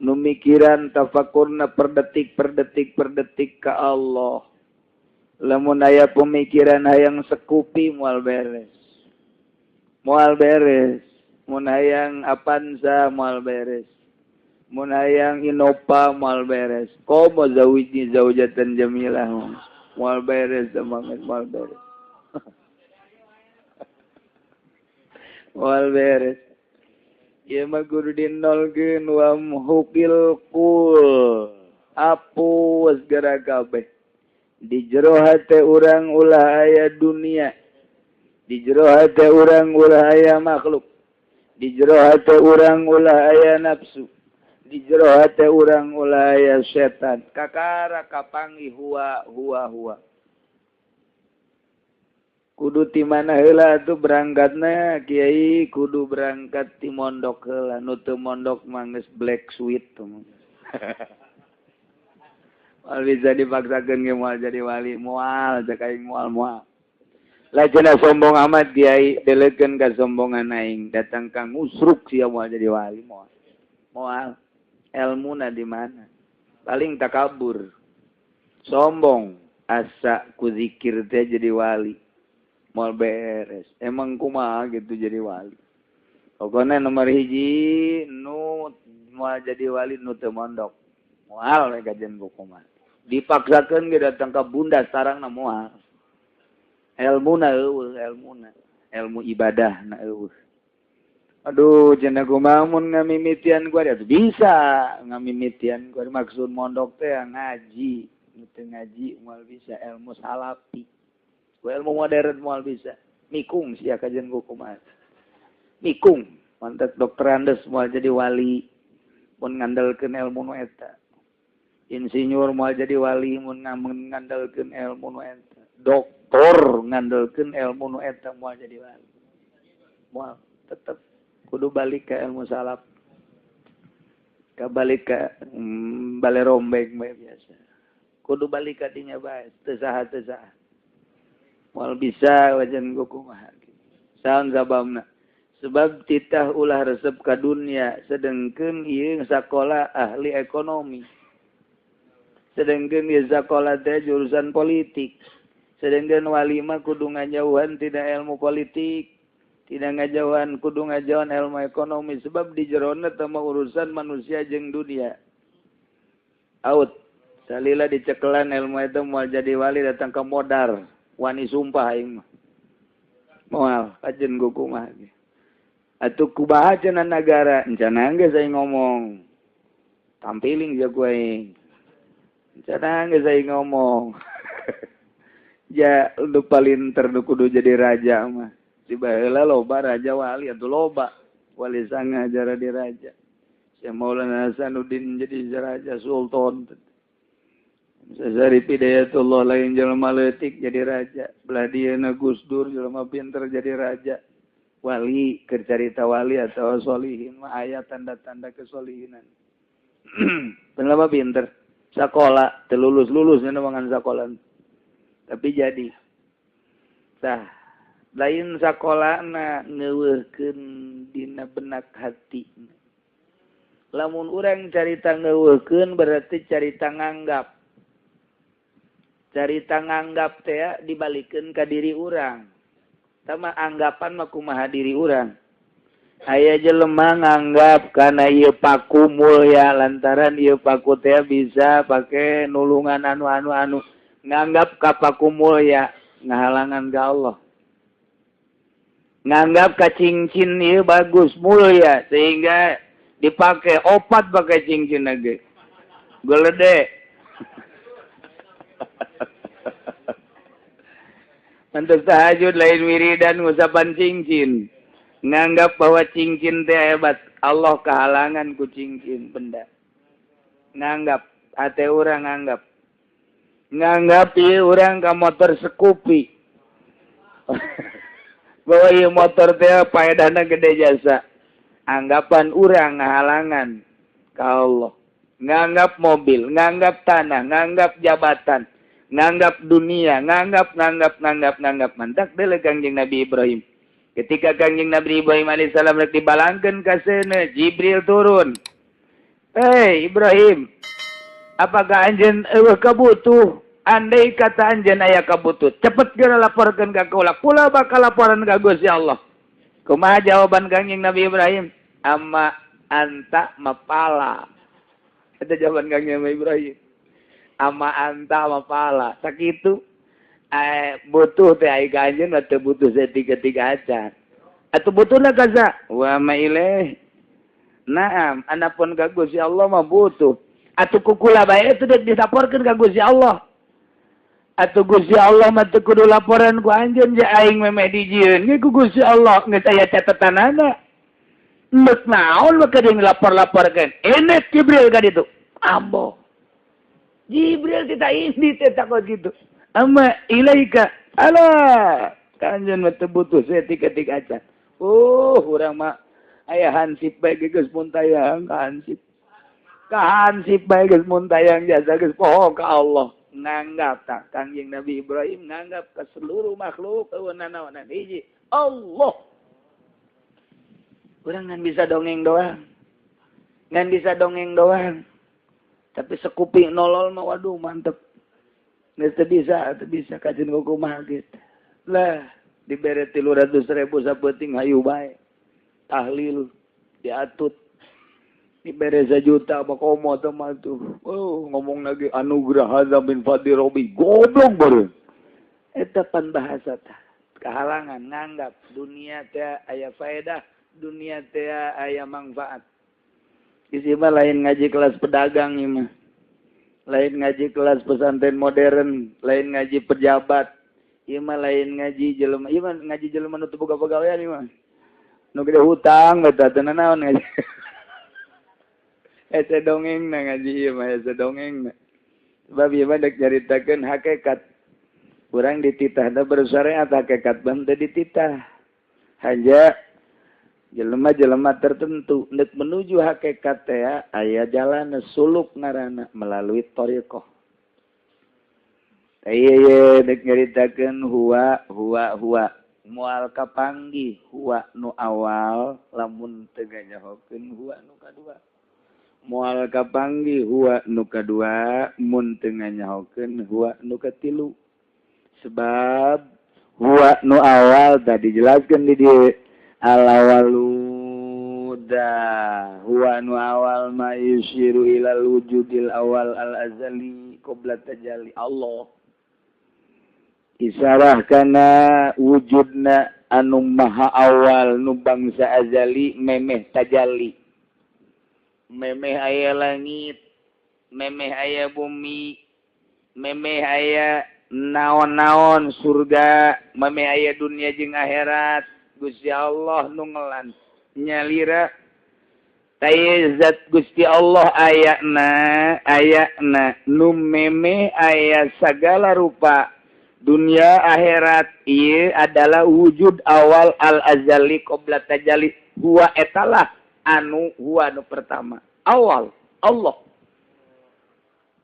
nu mikiran tafakurna per detik per detik per detik ka Allah. Lamun aya pemikiran hayang sekupi moal beres. Moal beres. Mun hayang Avanza moal beres. Mun hayang Innova moal beres. Komo zawijni zaujatan jamilah moal beres semangat moal beres. Moal beres. Ieu mah kudu dinolkeun wa muhukil qul. Apus geura kabeh. Di jero hate urang ulah aya dunia. Di jero hate urang ulah aya makhluk. Di jero hate urang ulah aya nafsu. Di jero hate urang ulah aya setan. Kakara kapangi huwa huwa huwa. Kudu ti mana heula atuh berangkatna kiai, kudu berangkat ti mondok heula. Nu teu mondok mah geus black sweet tuh. Moal bisa dipaksakeun ge moal jadi wali, moal cek aing moal moal. Lah cenah sombong amat kiai, delekeun ka sombongan aing, datang ka ngusruk sia moal jadi wali moal. Moal elmuna di mana? Paling takabur. Sombong asa ku zikir teh jadi wali. Moal beres. Emang kumaha gitu jadi wali. Pokona nomor hiji nu moal jadi wali nu teu mondok. Moal we kajian buku mah. Dipaksakeun ge datang ka bunda sarangna moal. Elmuna eueuh, elmuna. Ilmu ibadah na eueuh. Aduh, cenah kumaha mun ngamimitian gua atuh bisa ngamimitian gua maksud mondok teh ngaji, nu teu ngaji moal bisa ilmu salafi. Ku ilmu modern moal bisa. Mikung sia kajian buku mah. Mikung, mantak dokter Andes moal jadi wali mun ngandalkeun ilmu nu eta. Insinyur moal jadi wali mun ngandalkeun ilmu nu eta. Doktor ngandalkeun ilmu nu eta moal jadi wali. Moal tetep kudu balik ke ilmu salaf. Ka balik ka bale rombeng bae biasa. Kudu balik ka dinya bae, teu saha teu saha. Moal bisa wajan kumaha. Saon sababna? Sebab titah ulah resep ka dunia, sedengkeun ieu sakola ahli ekonomi. Sedengkeun ieu sakola teh jurusan politik. Sedengkeun wali mah kudu ngajauhan tidak ilmu politik, tidak ngajauhan kudu ngajauhan ilmu ekonomi sebab di jerona teh mah urusan manusia jeung dunia. Out. Salila dicekelan ilmu itu moal jadi wali datang ke modar, wani sumpah aing mah. Moal kajen kumaha ge. Atuh kumaha cenah nagara, encan geus aing ngomong. Tampiling jago aing. Encan geus aing ngomong. Ja lu paling terdu kudu jadi raja mah. Si baheula loba raja wali atuh loba. Wali sanga jara di raja. Syekh Maulana Hasanuddin jadi raja sultan. Syarif Hidayatullah lain jelema leutik jadi raja. Belah dieuna Gus Dur jelema pinter jadi raja. Wali keur carita wali atau solihin mah aya tanda-tanda kesolihinan. Jelema pinter sakola teu lulus-lulus ngan sakola. Tapi jadi tah lain sakolana ngeuweuhkeun dina benak hati. Lamun urang carita ngeuweuhkeun berarti carita nganggap. Carita nganggap teh dibalikeun ka diri urang. Tama anggapan mah kumaha diri urang. Aya jelema nganggap kana ieu paku mulya lantaran ieu paku teh bisa pake nulungan anu-anu anu. Nganggap ka paku mulya ngahalangan ka Allah. Nganggap ka cincin ieu bagus mulya sehingga dipake opat pakai cincin lagi. Gelede. Untuk tahajud lain wiridan ngusapan cincin. Nganggap bahwa cincin teh hebat. Allah kehalangan ku cincin benda. Nganggap hate urang nganggap. Nganggap ieu urang ka motor Scoopy. Bahwa ieu motor teh paedahna gede jasa. Anggapan urang ngahalangan ka Allah. Nganggap mobil, nganggap tanah, nganggap jabatan, Nganggap dunia, nganggap mantak deuleu Kangjeng Nabi Ibrahim. Ketika Kangjeng Nabi Ibrahim alaihissalam rek dibalangkeun ka seuneu, Jibril turun. "Hei Ibrahim, apakah anjeun eueuh kabutuh? Andai kata anjeun aya kabutuh, cepet geura laporkeun ka kaula. Kula bakal laporan ka Gusti Allah." Kumaha jawaban Kangjeng Nabi Ibrahim? "Amma anta mapala." Eta jawaban Kangjeng Nabi Ibrahim. Ama anta mapala. Sakitu butuh teh ai ka anjeun mah teu butuh setiga-tiga acan. Atuh butuhna kaza wa ma ilaih. Naam, anapun ka Gusti Allah mah butuh. Atuh kukula bae itu dek dilaporkeun ka Gusti Allah. Atuh Gusti Allah mah teu kudu laporan ku anjeun ja aing memeh dijieun ge ku Gusti Allah geus aya catetanana. Endek naon mah keur dilapor-laporkeun. Enek Jibril ka ditu. Ambo. Jibril tidak ini teh takut gitu. Amma ilaika ala ka anjeun mah teu butuh saeutik-eutik acan. Oh, urang mah aya hansip bae geus muntayang ka hansip. Ka hansip bae geus muntayang jasa geus poho ka Allah. Nganggap tak Kangjeng Nabi Ibrahim nganggap ke seluruh makhluk eueuh nanaonan hiji Allah. Urang ngan bisa dongeng doang. Ngan bisa dongeng doang. Tapi sekuping nolol mah waduh mantep. Geus teu bisa kajeun kumaha gitu. Lah dibere 300.000 sapeuting hayu bae. Tahlil diatut. Dibere 1 juta mah komo teh mah tuh. Oh, ngomong lagi anugerah hadza min fadli rabbi. Goblok baru. Eta pan bahasa tah. Kahalangan nganggap dunia teh aya faedah, dunia teh aya manfaat. Isi mah lain ngaji kelas pedagang ieu mah. Lain ngaji kelas pesantren modern, lain ngaji pejabat. Ieu mah lain ngaji jelema, ieu mah ngaji jelema nu teu boga pagawean ieu mah. Nu gede hutang eta teu nanaon ngaji. Hese dongeng na ngaji ieu mah hese dongeng na. Sebab ieu mah dek nyaritakeun hakikat. Urang dititahna bersyariat hakikat ban teu dititah. Hanya jelema-jelema tertentu nek menuju hakikat teh aya jalan suluk ngaranna melalui thariqah. Ieu dek nyaritakeun huwa huwa huwa moal kapanggih huwa nu awal lamun teu nganyahokeun huwa nu kadua. Moal kapanggih huwa nu kadua mun teu nganyahokeun huwa nu katilu. Sebab huwa nu awal tadi dijelaskeun di dieu al-awalu da huwa nu awal ma yusyiru ilal wujudil awal al-azali qabla tajalli Allah. Isarah kana wujudna anu maha awal nu bangsa azali memeh tajalli. Memeh aya langit, memeh aya bumi, memeh aya naon-naon surga, memeh aya dunia jeung akhirat. Gusti Allah nu ngelan nyalira taya zat Gusti Allah ayana ayana nu memeh aya sagala rupa dunia akhirat. Ieu adalah wujud awal al-azali qabla tajalli. Huwa etalah anu huwa nu pertama awal Allah.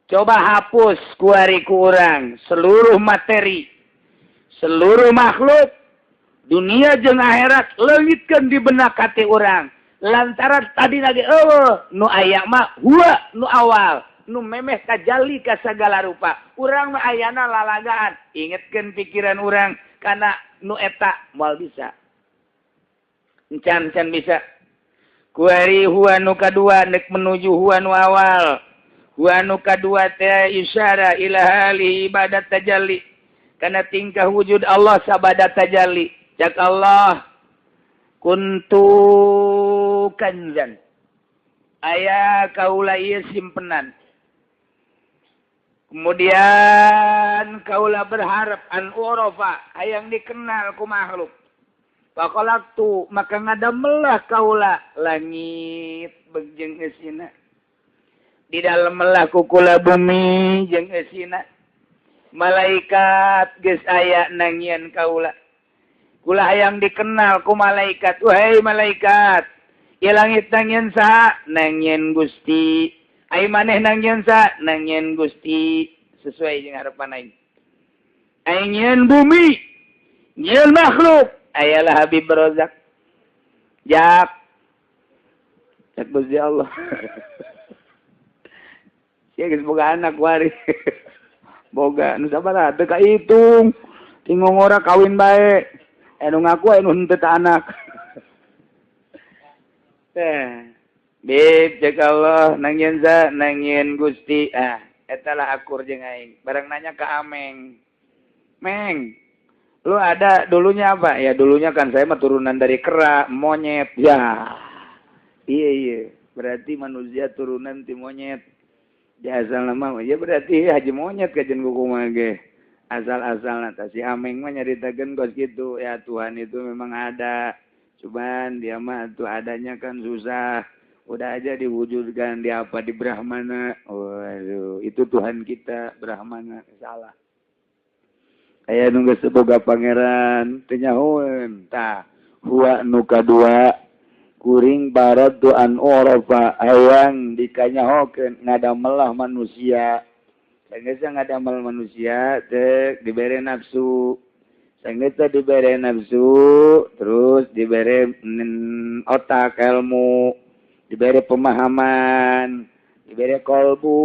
Coba hapus kuari ku urang seluruh materi, seluruh makhluk dunia jeung akhirat leungitkeun di benak hati urang lantaran tadi lagi eueuh nu aya mah huwa nu awal nu memeh tajalli ka sagala rupa. Urang mah ayana lalagaan. Ingetkeun pikiran urang kana nu eta moal bisa. Encan-encan bisa. Kuari huwa nu kadua nek menuju huwa nu awal. Huwa nu kadua teh isyara ila hali ibadat tajalli. Kana tingkah wujud Allah sabada tajalli. Cak Allah kuntu kanzan. Aya kaula ieu simpenan. Kemudian kaula berharap an urafa hayang dikenal ku makhluk. Faqalaktu maka ngadamelah kaula langit jeung eusina. Di dalam melah kukula bumi jeung eusina. Malaikat geus aya nangieun kaula. Kula hayang dikenal ku malaikat. Wahai malaikat, ieu langit nangieun saha? Nangieun Gusti. Ai maneh nangieun saha? Nangieun Gusti. sesuai jeung harapan aing. Aing nyieun bumi, nyieun makhluk, ayalah Habib Rozak. Jak. Cek Gusti Allah. Sia geus boga anak wari. Boga nu sabaraha teu kahitung. Tingongora kawin bae. Anu ngaku anu henteu ta anak. Teh. Bib cek Allah nangieun za nangieun Gusti. Ah, eta lah akur jeung aing. Barang nanya ka Ameng. Meng, lu ada dulunya apa? Ya dulunya kan saya mah turunan dari kera, monyet. Ya. Iya iya, berarti manusia turunan ti monyet. Ya asal nama ya berarti haji monyet kajen kumaha ge. Asal-asalna tah si Ameng mah nyaritakeun kos kitu. Ya Tuhan itu memang ada. Cuman dia mah tuh adanya kan susah. Udah aja diwujudkan di apa di Brahmana. Waduh, itu Tuhan kita Brahmana salah. Aya nu geus boga pangeran teu nyahoeun. Tah, huwa nu kadua kuring baradu an urafa hayang dikanyahokeun ngadamelah manusia. Sanggeus ngadamel manusia teh dibere nafsu. Sanggeus dibere nafsu terus dibere otak ilmu, diberi pemahaman, diberi kolbu.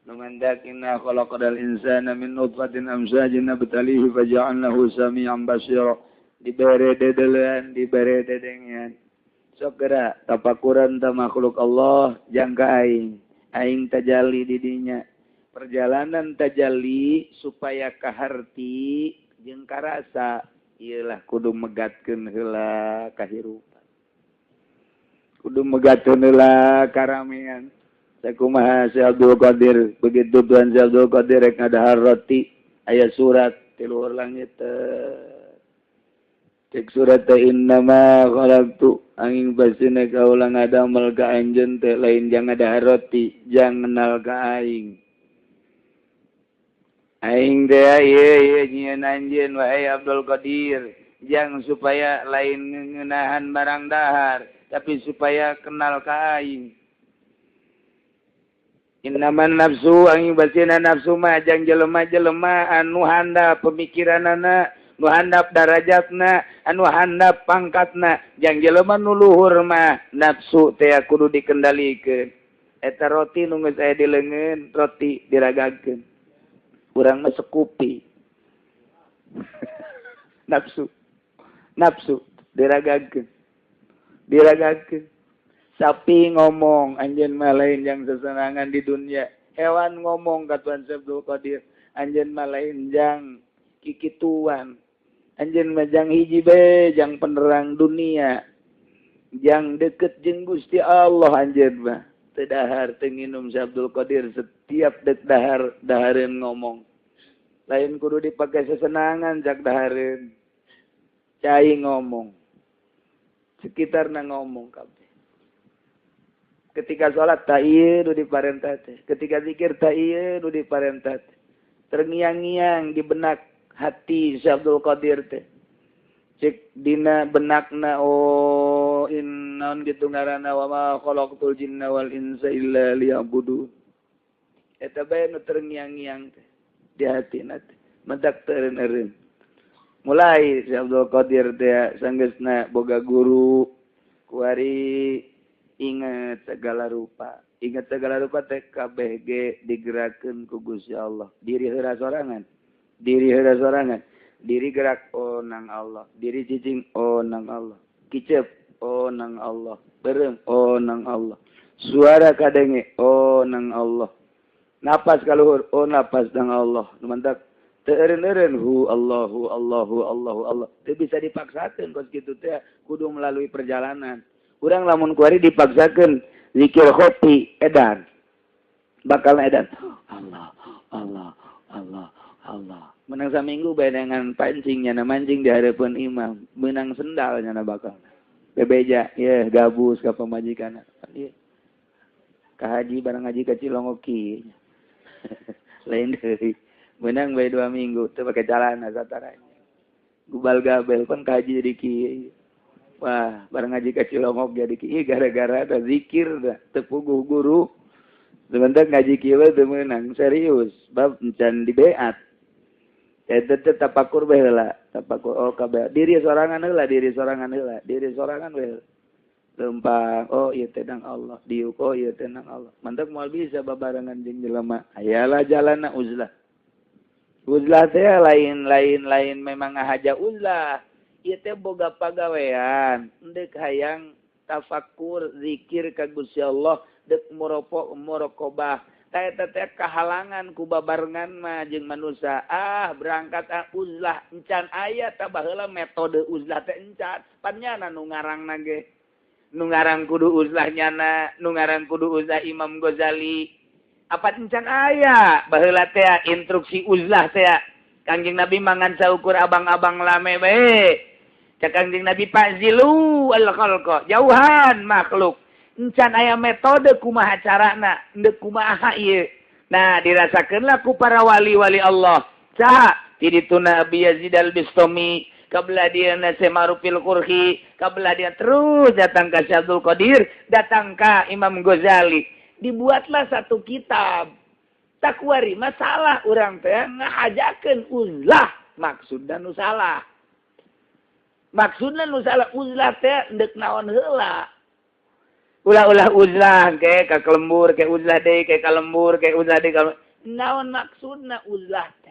Numandak inna khalaqnal insana min nutfatin amsajin nabtalihi faja'alnahu sami'an basira. Diberi dedelean, diberi dedengean. Sok geura tapakuran ta makhluk Allah jangka aing. Aing tajalli di dinya. Perjalanan tajalli supaya kaharti jeung karasa ieu lah kudu megatkeun heula kahirupan. Kudu megatkeun heula karamean. Sakumaha Syekh Abdul Qadir, begitu Tuhan Syekh Abdul Qadir rek ngadahar roti, aya surat ti luhur langit. Cek surat teh innama khalaqtu angin basina kaula ngadamel ka anjeun teh lain jang ngadahar roti, jang kenal ka aing. Aing teh ieu ieu nyieun anjeun wahai Abdul Qadir, jang supaya lain ngeunahan barang dahar, tapi supaya kenal ka aing. Innaman nafsu angin basina nafsu mah jang jelema-jelema anu handap pemikiranana, nu handap darajatna, anu handap pangkatna, jang jelema nu luhur mah nafsu teh kudu dikendalikeun. Eta roti nu geus aya di leungeun, roti diragagkeun. Urang mah sekupi. Nafsu. Nafsu diragagkeun. Diragagkeun. Sapi ngomong anjeun mah lain jang sesenangan di dunia. Hewan ngomong ka Tuhan Syekh Abdul Qadir, anjeun mah lain jang kikituan. Anjeun mah jang hiji bae jang penerang dunia. Jang deket jeung Gusti Allah anjeun mah. Teu dahar teu nginum Syekh Abdul Qadir setiap dek dahar dahareun ngomong. Lain kudu dipake sesenangan jak dahareun. Cai ngomong. Sekitarna ngomong kabeh. Ketika sholat tak ieu nu diparentah teh, ketika zikir tak ieu nu diparentah teh. Terngiang-ngiang di benak hati Syekh Abdul Qadir teh. Cek dina benakna oh innaon kitu ngaranna wa ma khalaqtul jinna wal insa illa liya'budun. Eta bae nu terngiang-ngiang teh di hatina teh, mentak teu eureun-eureun. Mulai Syekh Abdul Qadir teh sanggeusna boga guru kuari ingat segala rupa. Ingat segala rupa teh KBG digerakkeun ku Gusti Allah. Diri heula sorangan. Diri heula sorangan. Diri gerak oh nang Allah. Diri cicing oh nang Allah. Kicep oh nang Allah. Beureum oh nang Allah. Suara kadenge oh nang Allah. Napas kaluhur oh napas nang Allah. Nu mantak teu eureun-eureun hu Allahu Allahu Allahu Allah. Teu bisa dipaksakeun kos kitu teh kudu melalui perjalanan. Urang lamun kuari dipaksakeun zikir khofi edan. Bakal edan. Allah, Allah, Allah, Allah. Menang saminggu bae dengan pancing nyana mancing di hareupeun imam, menang sendal nyana bakal. Bebeja, ye gabus ka pamajikan. Ieu. Ka haji barang haji ka Cilongok kieu. Lain deui. Menang bae 2 minggu teu pake calana sataranya. Gubal gabel pan ka haji jadi kieu. Wah, barang ngaji ka Cilongok jadi kieu gara-gara ada zikir dah teu puguh guru. Sebentar ngaji kieu teu meunang serius bab encan dibeat. Eta teh tapakur bae heula, tapakur oh kabeh diri sorangan heula, diri sorangan heula, diri sorangan bae. Lempang oh ieu teh nang Allah, diuk oh ieu teh nang Allah. Mantak moal bisa babarengan jeung jelema. Ayalah jalanna uzlah. Uzlah teh lain memang ngahaja uzlah. Ieu teh boga pagawean, endek hayang tafakur zikir ka Gusti Allah dek muraqabah. Tah eta teh kahalangan ku babarengan mah jeung manusia. Ah berangkat ah uzlah encan aya tah baheula metode uzlah teh encan. Pan nyana nu ngarangna ge. Nu ngarang kudu uzlah nyana, nu ngarang kudu uzlah Imam Ghazali. Apa encan aya baheula teh instruksi uzlah teh. Kangjeng Nabi mangan saukur abang-abang lame bae. Cak Kangjeng Nabi fazilu al-khalqa, jauhan makhluk. Encan aya metode kumaha carana, endek kumaha ieu. Nah, dirasakeunlah ku para wali-wali Allah. Saha? Ti dituna Abi Yazid Al-Bistami, kabelah dia Syekh Ma'rufil Qurhi, kabelah dia terus datang ka Syekh Abdul Qadir, datang ka Imam Ghazali. Dibuatlah satu kitab. Takwari masalah urang teh ngahajakeun uzlah, maksudna nu salah. Maksudna nu salah uzlah teh endek naon heula. Ulah-ulah uzlah ke ka kelembur ke uzlah deui ke kalembur ke uzlah deui ka naon maksudna uzlah teh.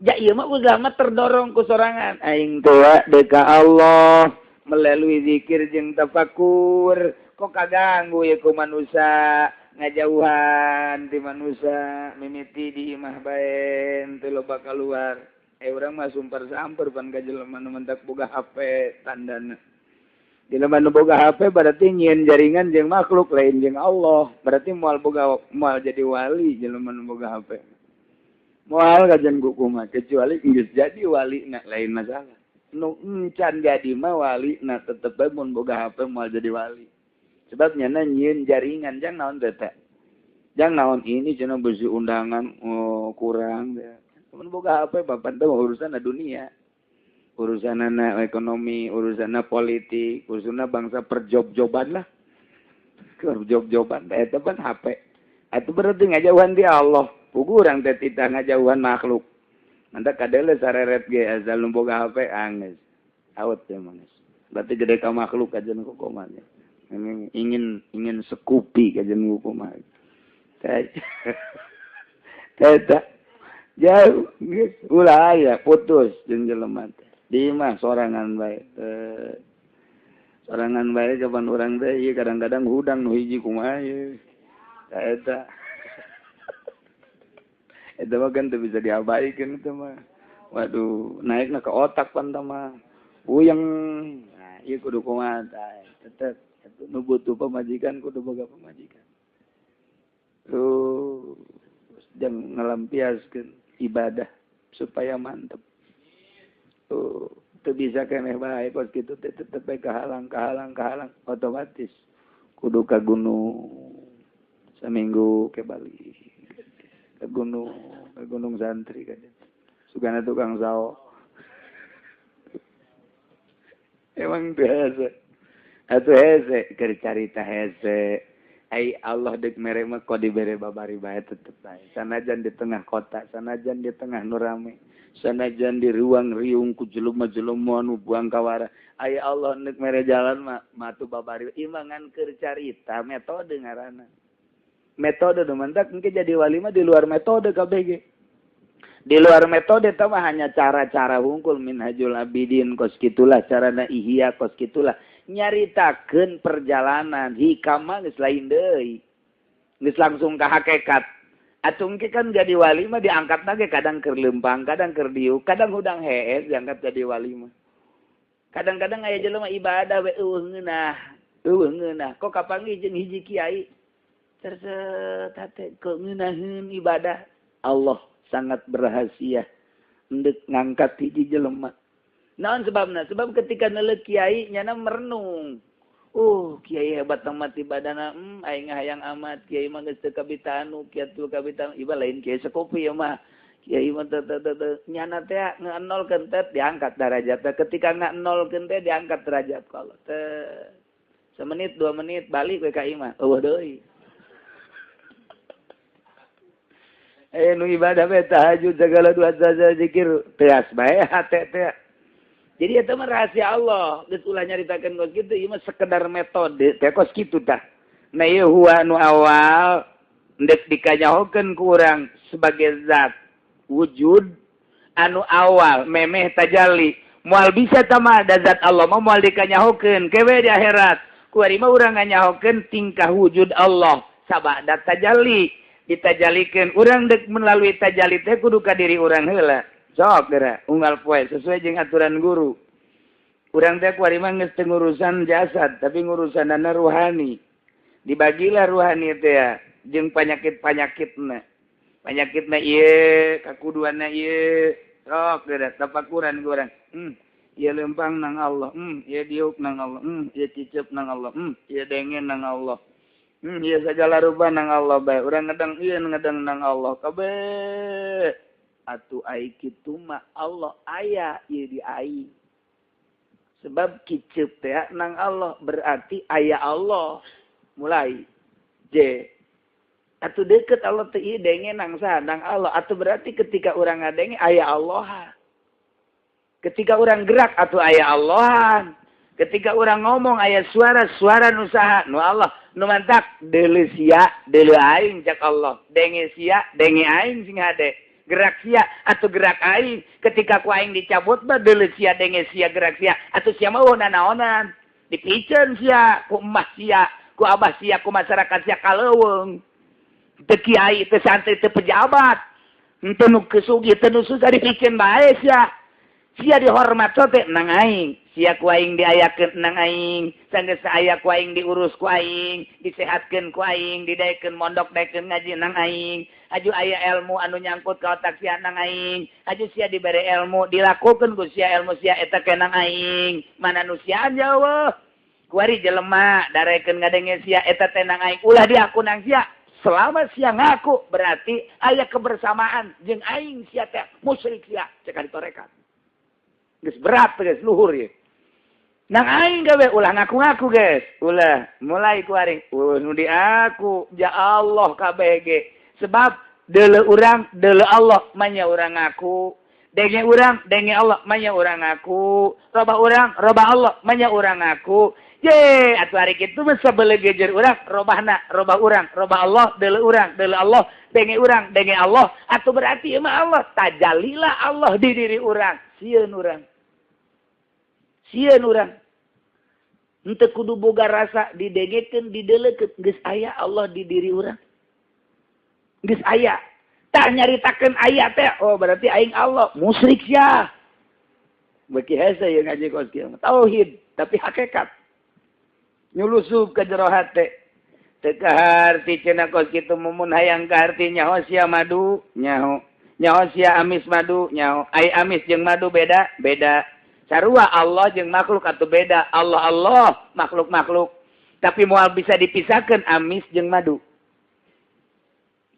Ja ieu mah uzlah mah terdorong ku sorangan aing teh deuk ka Allah melalui zikir jeung tafakur kok kaganggu ye ku manusia ngajauhan ti manusia mimiti di imah bae teu loba kaluar. Urang mah sumpar-samper pan ka jelema nu mentak boga HP tandana. Di lamun nu boga HP berarti nyieun jaringan jeung makhluk lain jeung Allah. Berarti moal boga moal jadi wali jelema nu boga HP. Moal kajian kumaha kecuali geus jadi wali na lain masalah. Nu encan jadi mah wali na tetep bae mun boga HP moal jadi wali. Sebab nyana nyieun jaringan jang naon teh teh. Jang naon ini cenah beusi undangan oh, kurang teh. Mun boga HP bapan teh urusan dunia. Urusan anak ekonomi, urusan politik, urusan bangsa perjob-joban lah. Perjob-joban, eta pan HP. Itu berarti ngajauhan di Allah. Pugu urang teh titah ngajauhan makhluk. Mantap kadele sareret ge asal nu boga HP anggeus. Awet teh manggeus. Berarti gede ka makhluk kajen kumaha. Ingin sekupi kajen kumaha. Eta jauh geus ulah aya putus jeung jelema teh. Di mah sorangan bae. Sorangan bae jaman urang teh ieu kadang-kadang hudang nu hiji kumaha ieu. Eta. Eta mah kan teu bisa diabaikeun eta mah. Waduh, naikna ke otak pan tah mah. Puyeng. Nah, ieu kudu kumaha tah. Tetep nu butuh pamajikan kudu boga pamajikan. Tuh, jang ngalampiaskeun ibadah supaya mantep. Tuh, teu bisa keneh bae kos kitu teh tetep bae kahalang otomatis kudu ka gunung saminggu ke Bali ke gunung santri kan sugana tukang sao emang teu hese atuh hese keur carita hese ai Allah deuk mere mah kok dibere babari bae tetep bae sanajan di tengah kota sanajan di tengah nu rame sanajan di ruang riung ku jelema-jelema nu buang kawara ai Allah neuk mere jalan mah matu babari imangan keur carita metode ngaranna metode nu mantak engke jadi wali mah di luar metode kabeh ge di luar metode teh mah hanya cara-cara hungkul minhajul abidin kos kitulah carana ihya kos kitulah nyaritakeun perjalanan hikam mah geus lain deui geus langsung ka hakikat. Atuh engke kan jadi wali mah diangkatna ge kadang keur leumpang, kadang keur diuk, kadang hudang hees diangkat jadi wali mah. Kadang-kadang aya jelema ibadah we eueuh ngeunah. Kok kapanggih jeung hiji kiai terset hate kok ngeunaheun ibadah. Allah sangat berrahasia endek ngangkat hiji jelema. Naon sebabna? Sebab ketika neuleuh kiai nyana merenung. Kiai hebat amat ibadahna, aing hayang amat kiai mah geus teu kabitanu, kieu kabitanu, iba lain kiai sekopi ieu mah. Kiai mah teu nyana teh ngenolkeun teh diangkat derajatna. Ketika ngenolkeun teh diangkat derajat ku Allah. Teh semenit 2 menit balik we ka imah, eueuh deui. Aya nu ibadah bae tahajud segala dua zikir teas bae hate teh. Jadi eta mah rahasia Allah, geus ulah nyaritakeun kos kitu, ieu mah sekedar metode teh kos kitu tah. Nah ieu huwa nu awal ndek dikanyahokeun ku urang sebagai zat wujud anu awal memeh tajalli. Moal bisa tama da zat Allah mah moal dikanyahokeun kewe di akhirat. Kuari mah urang nganyahokeun tingkah wujud Allah sabada tajalli ditajalikeun urang dek melalui tajalli teh kudu ka diri urang heula. Sok geura unggal poe sesuai jeung aturan guru. Urang teh kuari mah geus teu ngurusan jasad tapi ngurusanana ruhani. Dibagilah ruhani teh jeung panyakit-panyakitna. Panyakitna ieu, kakuduanna ieu. Sok geura tafakuran ku urang. Ieu lempang nang Allah, ieu diuk nang Allah, ieu cicep nang Allah, ieu dengen nang Allah. Ieu sagala rupa nang Allah bae. Urang ngedeng ieu ngedeng nang Allah kabeh. Atuh ai kitu mah Allah aya ieu di aing. Sebab kicep teh nang Allah berarti aya Allah. Mulai J. Atuh deket Allah teh ieu denge nang saha nang Allah. Atuh berarti ketika urang ngadenge aya Allah. Ketika urang gerak atuh aya Allah. Ketika urang ngomong aya suara-suara nu saha nu Allah. Nu mantak deuleu sia deuleu aing cak Allah. Denge sia denge aing sing hade. Gerak sia atau gerak aing. Ketika ku aing dicabut mah deuleu sia denge sia gerak sia atuh sia mah naonan. Dipiceun sia ku emah sia, ku abah sia, ku masyarakat sia kaleuweung. Teu kiai, teu santri, teu pejabat. Henteu nu kesugi, teu nu susah dipiceun bae sia. Sia dihormat teh nang aing, sia ku aing diayakeun nang aing, sanggeus aya ku aing diurus ku aing, disehatkeun ku aing, didaekeun mondok daekeun ngaji nang aing, aju aya ilmu anu nyangkut ka otak sia nang aing, aju sia dibere ilmu dilakukeun ku sia ilmu sia eta ke nang aing, mana nu siaan jauh. Kuari jelema darekeun ngadenge sia eta teh nang aing, ulah diaku nang sia. Selama sia ngaku berarti aya kebersamaan jeung aing sia teh musyrik sia cek ditorekat. Geus berat geus luhur ieu. Nang aing gawe ulah ngaku-ngaku geus. Ulah mulai ku aring nu diaku ja Allah kabeh ge. Sebab deuleu urang deuleu Allah manya urang ngaku. Denge urang denge Allah manya urang ngaku. Robah urang robah Allah manya urang ngaku. Ye atuh ari kitu mah sabelegejer urang robahna robah urang robah Allah deuleu urang deuleu Allah denge urang denge Allah atuh berarti ieu mah Allah tajalilah Allah di diri urang. Sieun urang. Sieun urang. Henteu kudu boga rasa didengekeun dideulekeun geus aya Allah di diri urang. Geus aya. Tah nyaritakeun aya teh oh berarti aing Allah musyrik sia. Beuki hese ieu ngaji kos kieu. Tauhid tapi hakikat. Nyulusup ka jero hate. Teu kaharti cenah kos kitu mumun hayang kaharti nyaho sia madu nyaho. Nyaho sia amis madu nyaho. Ai amis jeung madu beda beda. Sarua Allah jeung makhluk atuh beda. Allah Allah makhluk makhluk. Tapi moal bisa dipisahkeun amis jeung madu.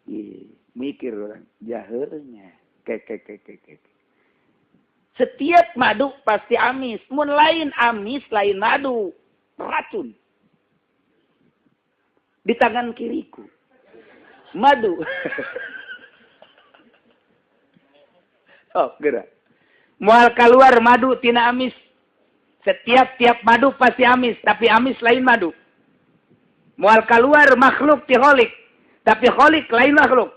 Ih, mikir orang jaheurnya. Ke ke ke ke ke. Setiap madu pasti amis. Mun lain amis lain madu. Racun. Di tangan kiriku. Madu. Oh, gerak. Moal keluar madu tina amis. Setiap tiap madu pasti amis, tapi amis lain madu. Moal keluar makhluk ti kholik, tapi kholik lain makhluk.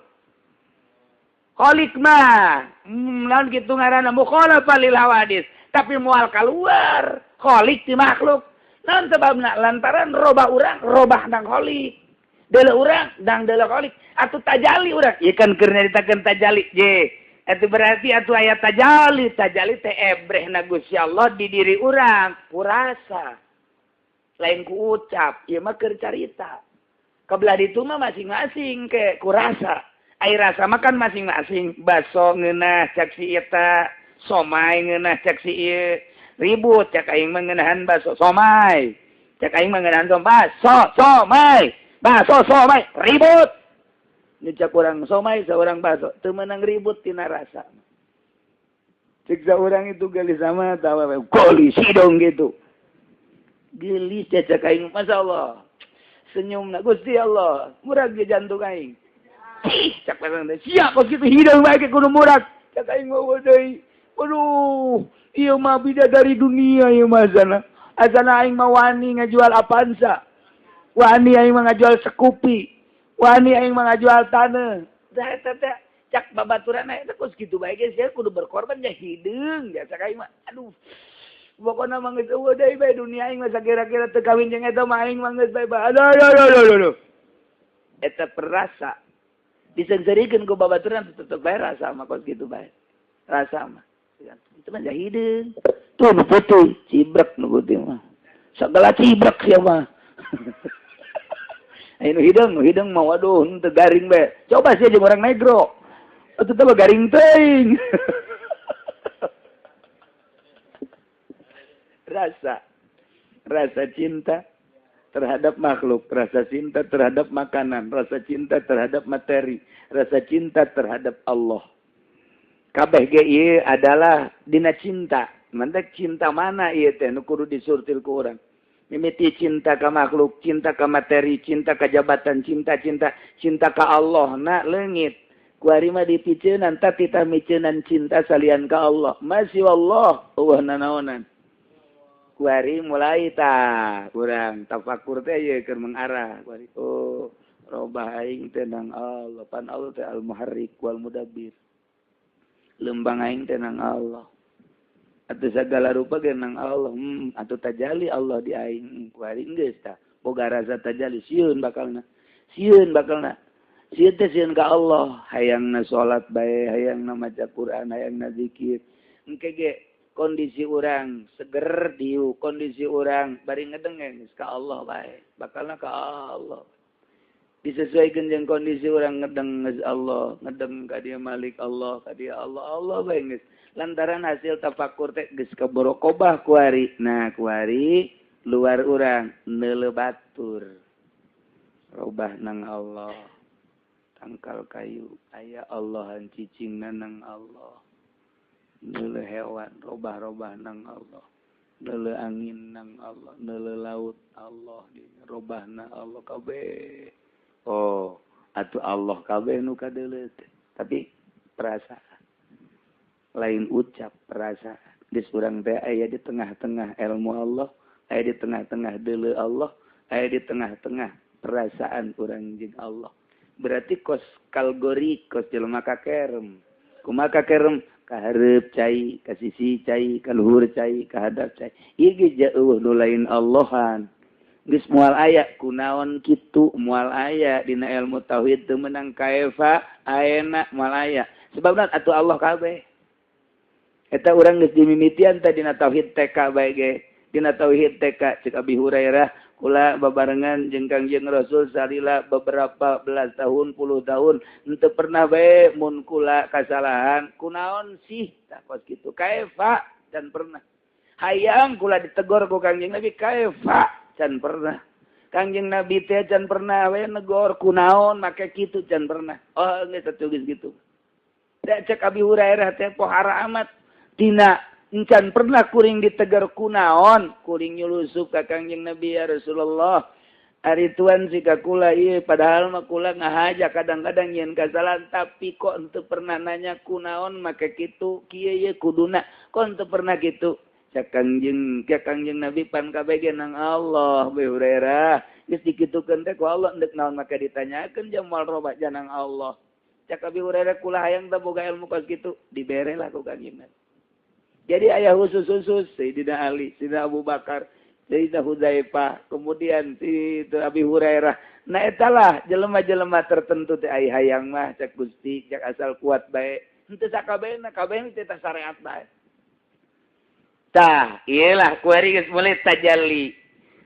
Kholik mah, lamun kitu ngaranna mukhalafah lil hawadis, tapi moal keluar kholik ti makhluk. Naon sebabna? Lantaran robah urang, robah nang kholik. Deuleu urang, dang deuleu kholik. Atuh tajali urang. Ieu kan keur nyaritakeun tajali. Ye. Itu berarti atuh aya tajali, tajali teh ebrehna Gusti Allah di diri urang, kurasa. Lain ku ucap, ieu mah keur carita. Kabelah ditu mah masing-masing ke kurasa. Ai rasa mah kan masing-masing, baso ngeunah cak si eta, somai ngeunah cak si ieu, ribut cak aing mah ngeunahan baso somai. Cak aing mah ngeunahan baso somai, baso somai, ribut. Cak orang somai seorang baso teu meunang ribut tina rasa. Cek saurang itu gelis sama tawa gelis dong gitu. Gelis cek aing masyaallah. Senyumna Gusti Allah, murag ge jantung aing. Ih, cak pasang teh. Sia kos kitu hideung bae ke kudu murag. Cak aing mah deui. Waduh, ieu mah bida dari dunia ieu mah azana. Azana aing mah wani ngajual Avanza. Wani aing mah ngajual Scoopy. Wani aing mah ngajual taneuh. Tah eta teh cak babaturan eta kos kitu bae ge sia kudu berkorban nya hideung biasa ka aing mah. Aduh. Pokona mah geus eueuh deui bae dunia aing mah sakira-kira teu kawin jeung eta mah aing mah geus bae. Aduh aduh aduh aduh. Eta perasa diseungseurikeun ku babaturan tetep bae rasa mah kos kitu bae. Rasa mah. Itu mah hideung. Tuh nu putih, cibrek nu putih mah. Sagala cibrek sia mah. Ayo nu hideung mah waduh henteu garing bae. Coba sia jeung urang negro. Atuh teh garing teuing. Rasa cinta terhadap makhluk, rasa cinta terhadap makanan, rasa cinta terhadap materi, rasa cinta terhadap Allah. Kabeh ge ieu adalah dina cinta. Mantak cinta mana ieu teh nu kudu disurtil ku urang. Mimiti cinta ka makhluk, cinta ka materi, cinta ka jabatan, cinta-cinta, cinta ka Allah na leungit. Ku ari mah dipiceunan tah titah miceunan cinta salian ka Allah. Masih Allah eueuh nanaonan. Kuari mulai tah kurang tafakur teh ieu keur mengarah kuari oh robah aing teh nang Allah pan Allah teh al muharrik wal mudabbir lembang aing teh nang Allah atuh sagala rupa ge nang Allah atuh tajali Allah di aing kuari geus tah boga rasa tajali sieun bakalna sieun teh sieun ka Allah hayangna salat bae hayangna maca Quran hayangna zikir engke ge kondisi orang seger diu kondisi orang bari ngedengeng ka Allah bae bakalna ka Allah disesuaikan jeung kondisi orang ngedeng geus Allah ngedeng ka dia Malik Allah ka dia Allah Allah bae geus lantaran hasil tafakur teh geus kaborokobah kuari nah kuari luar urang neuleuh batur robah nang Allah tangkal kayu aya Allahan cicingna nang Allah neuleuh hewan robah-robah nang Allah neuleuh angin nang Allah neuleuh laut Allah robahna Allah kabeh oh atuh Allah kabeh nu kadeuleuh tapi perasaan lain ucap perasaan geus urang teh aya di tengah-tengah ilmu Allah aya di tengah-tengah deuleuh Allah aya di tengah-tengah perasaan urang jeung Allah berarti kos kalgori kos jelema kakerem kumaha kakerem kahareup cai ka sisi cai ka luhur cai ka hadap cai ieu ge jauh nu lain Allahan geus moal aya kunaon kitu moal aya dina ilmu tauhid teu meunang kaefa aena moal aya sebabna atuh Allah kabeh eta urang geus dimimitian teh dina tauhid TK bae ge dina tauhid TK ceuk Abi Hurairah kula babarengan jeung Kangjeng Rasul salila beberapa belas tahun puluh tahun henteu pernah bae mun kula kasalahan kunaon sih tah kos kitu kaefa can pernah hayang kula ditegor ku Kangjeng Nabi kaefa can pernah Kangjeng Nabi teh can pernah we negor kunaon make kitu can pernah oh geus atuh geus kitu da cek Abi Hurairah teh pohara amat tina encan pernah kuring ditegar kunaon kuring nyulusup ka Kangjeng Nabi ya Rasulullah ari tuan si ka kula ieu padahal mah kula ngahaja kadang-kadang nyeun kasalahan tapi kok henteu pernah nanya kunaon make kitu kieu ye kuduna kok henteu pernah kitu cak Kangjeng Nabi pan kabeh ge nang Allah Abi Hurairah geus dikitukeun teh ku Allah endek naon make ditanyakeun jeung moal robah janang Allah cak Abi Hurairah kula hayang teh boga ilmu kos kitu dibere lah ku Kangjeng Nabi. Jadi ayah khusus-khusus Sayyidina Ali, Sayyidina Abu Bakar, Sayyidina Hudzaifah, kemudian itu Abi Hurairah. Nah etalah jelema-jelema tertentu teh ai hayang mah cak Gusti, cak asal kuat bae. Henteu sakabehna, kabehna teh syariat bae. Tah, iyalah kuari geus mulai tajalli.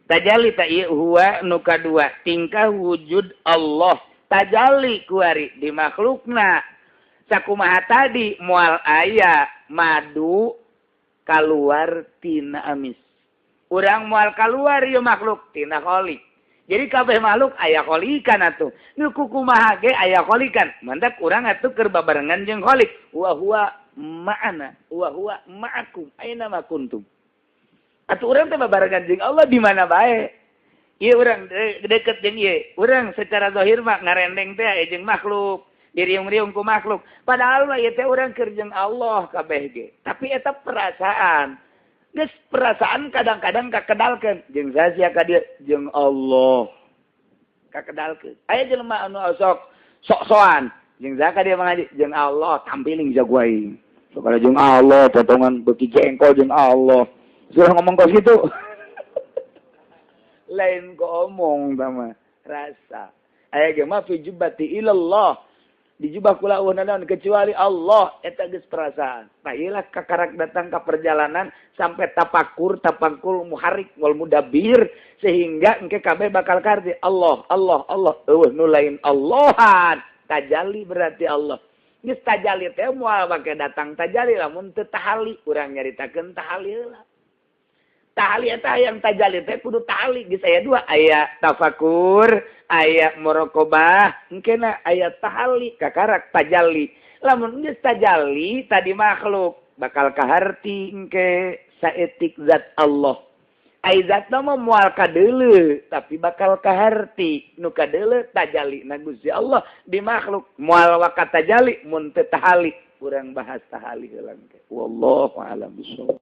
Tajalli tah ieu huwa nu kadua, tingkah wujud Allah. Tajalli kuari di makhlukna. Sakumaha tadi moal aya madu kaluar tina amis. Urang moal kaluar ieu makhluk tina kholiq. Jadi kabeh makhluk aya kholikan atuh. Nu kumaha ge aya kholikan. Mandak urang atuh keur babarengan jeung kholiq. Wa huwa ma'ana wa huwa ma'akum aina ma kuntum. Atuh urang teh babarengan jeung Allah di mana bae. Ieu urang deket jeung ieu. Urang secara zahir mah ngarendeng teh aya jeung makhluk. Diriung-riung ku makhluk. Padahal mah ieu teh urang keur jeung Allah kabeh ge. Tapi eta perasaan. Geus perasaan kadang-kadang kakedalkeun jeung saha sia ka dieu? Jeung Allah. Kakedalkeun. Aya jelema anu sok sok-sokan jeung saha ka dieu ngaji? Jeung Allah, tampiling jago aing. Sok ada jeung Allah, potongan beuki jengkol jeung Allah. Sudah ngomong kos gitu. Lain ko omong tama rasa. Aya ge mah fi jubbati ilallah. Di jubah kula eueuh naon kecuali Allah, eta geus perasaan. Tah ieu lah kakarak datang ka perjalanan sampai tapakur, tapangkul muharik wal mudabbir sehingga engke kabeh bakal karti Allah, Allah, Allah, eueuh nu lain Allahan. Tajalli berarti Allah. Geus tajalli teh moal make datang tajalli lamun teu tahali, urang nyaritakeun tahali heula. Tahali eta yang tajalli teh kudu tahali, geus aya dua, aya tafakur, aya muraqabah, engkena aya tahali kakarak tajalli. Lamun geus tajalli tadi makhluk bakal kaharti engke saetik zat Allah. Ai zat mah moal kadeuleu tapi bakal kaharti nu kadeuleu tajalli na Gusti Allah di makhluk moal waka tajalli mun teu tahali. Urang bahas tahali heula engke. Wallahu a'lam bishawab.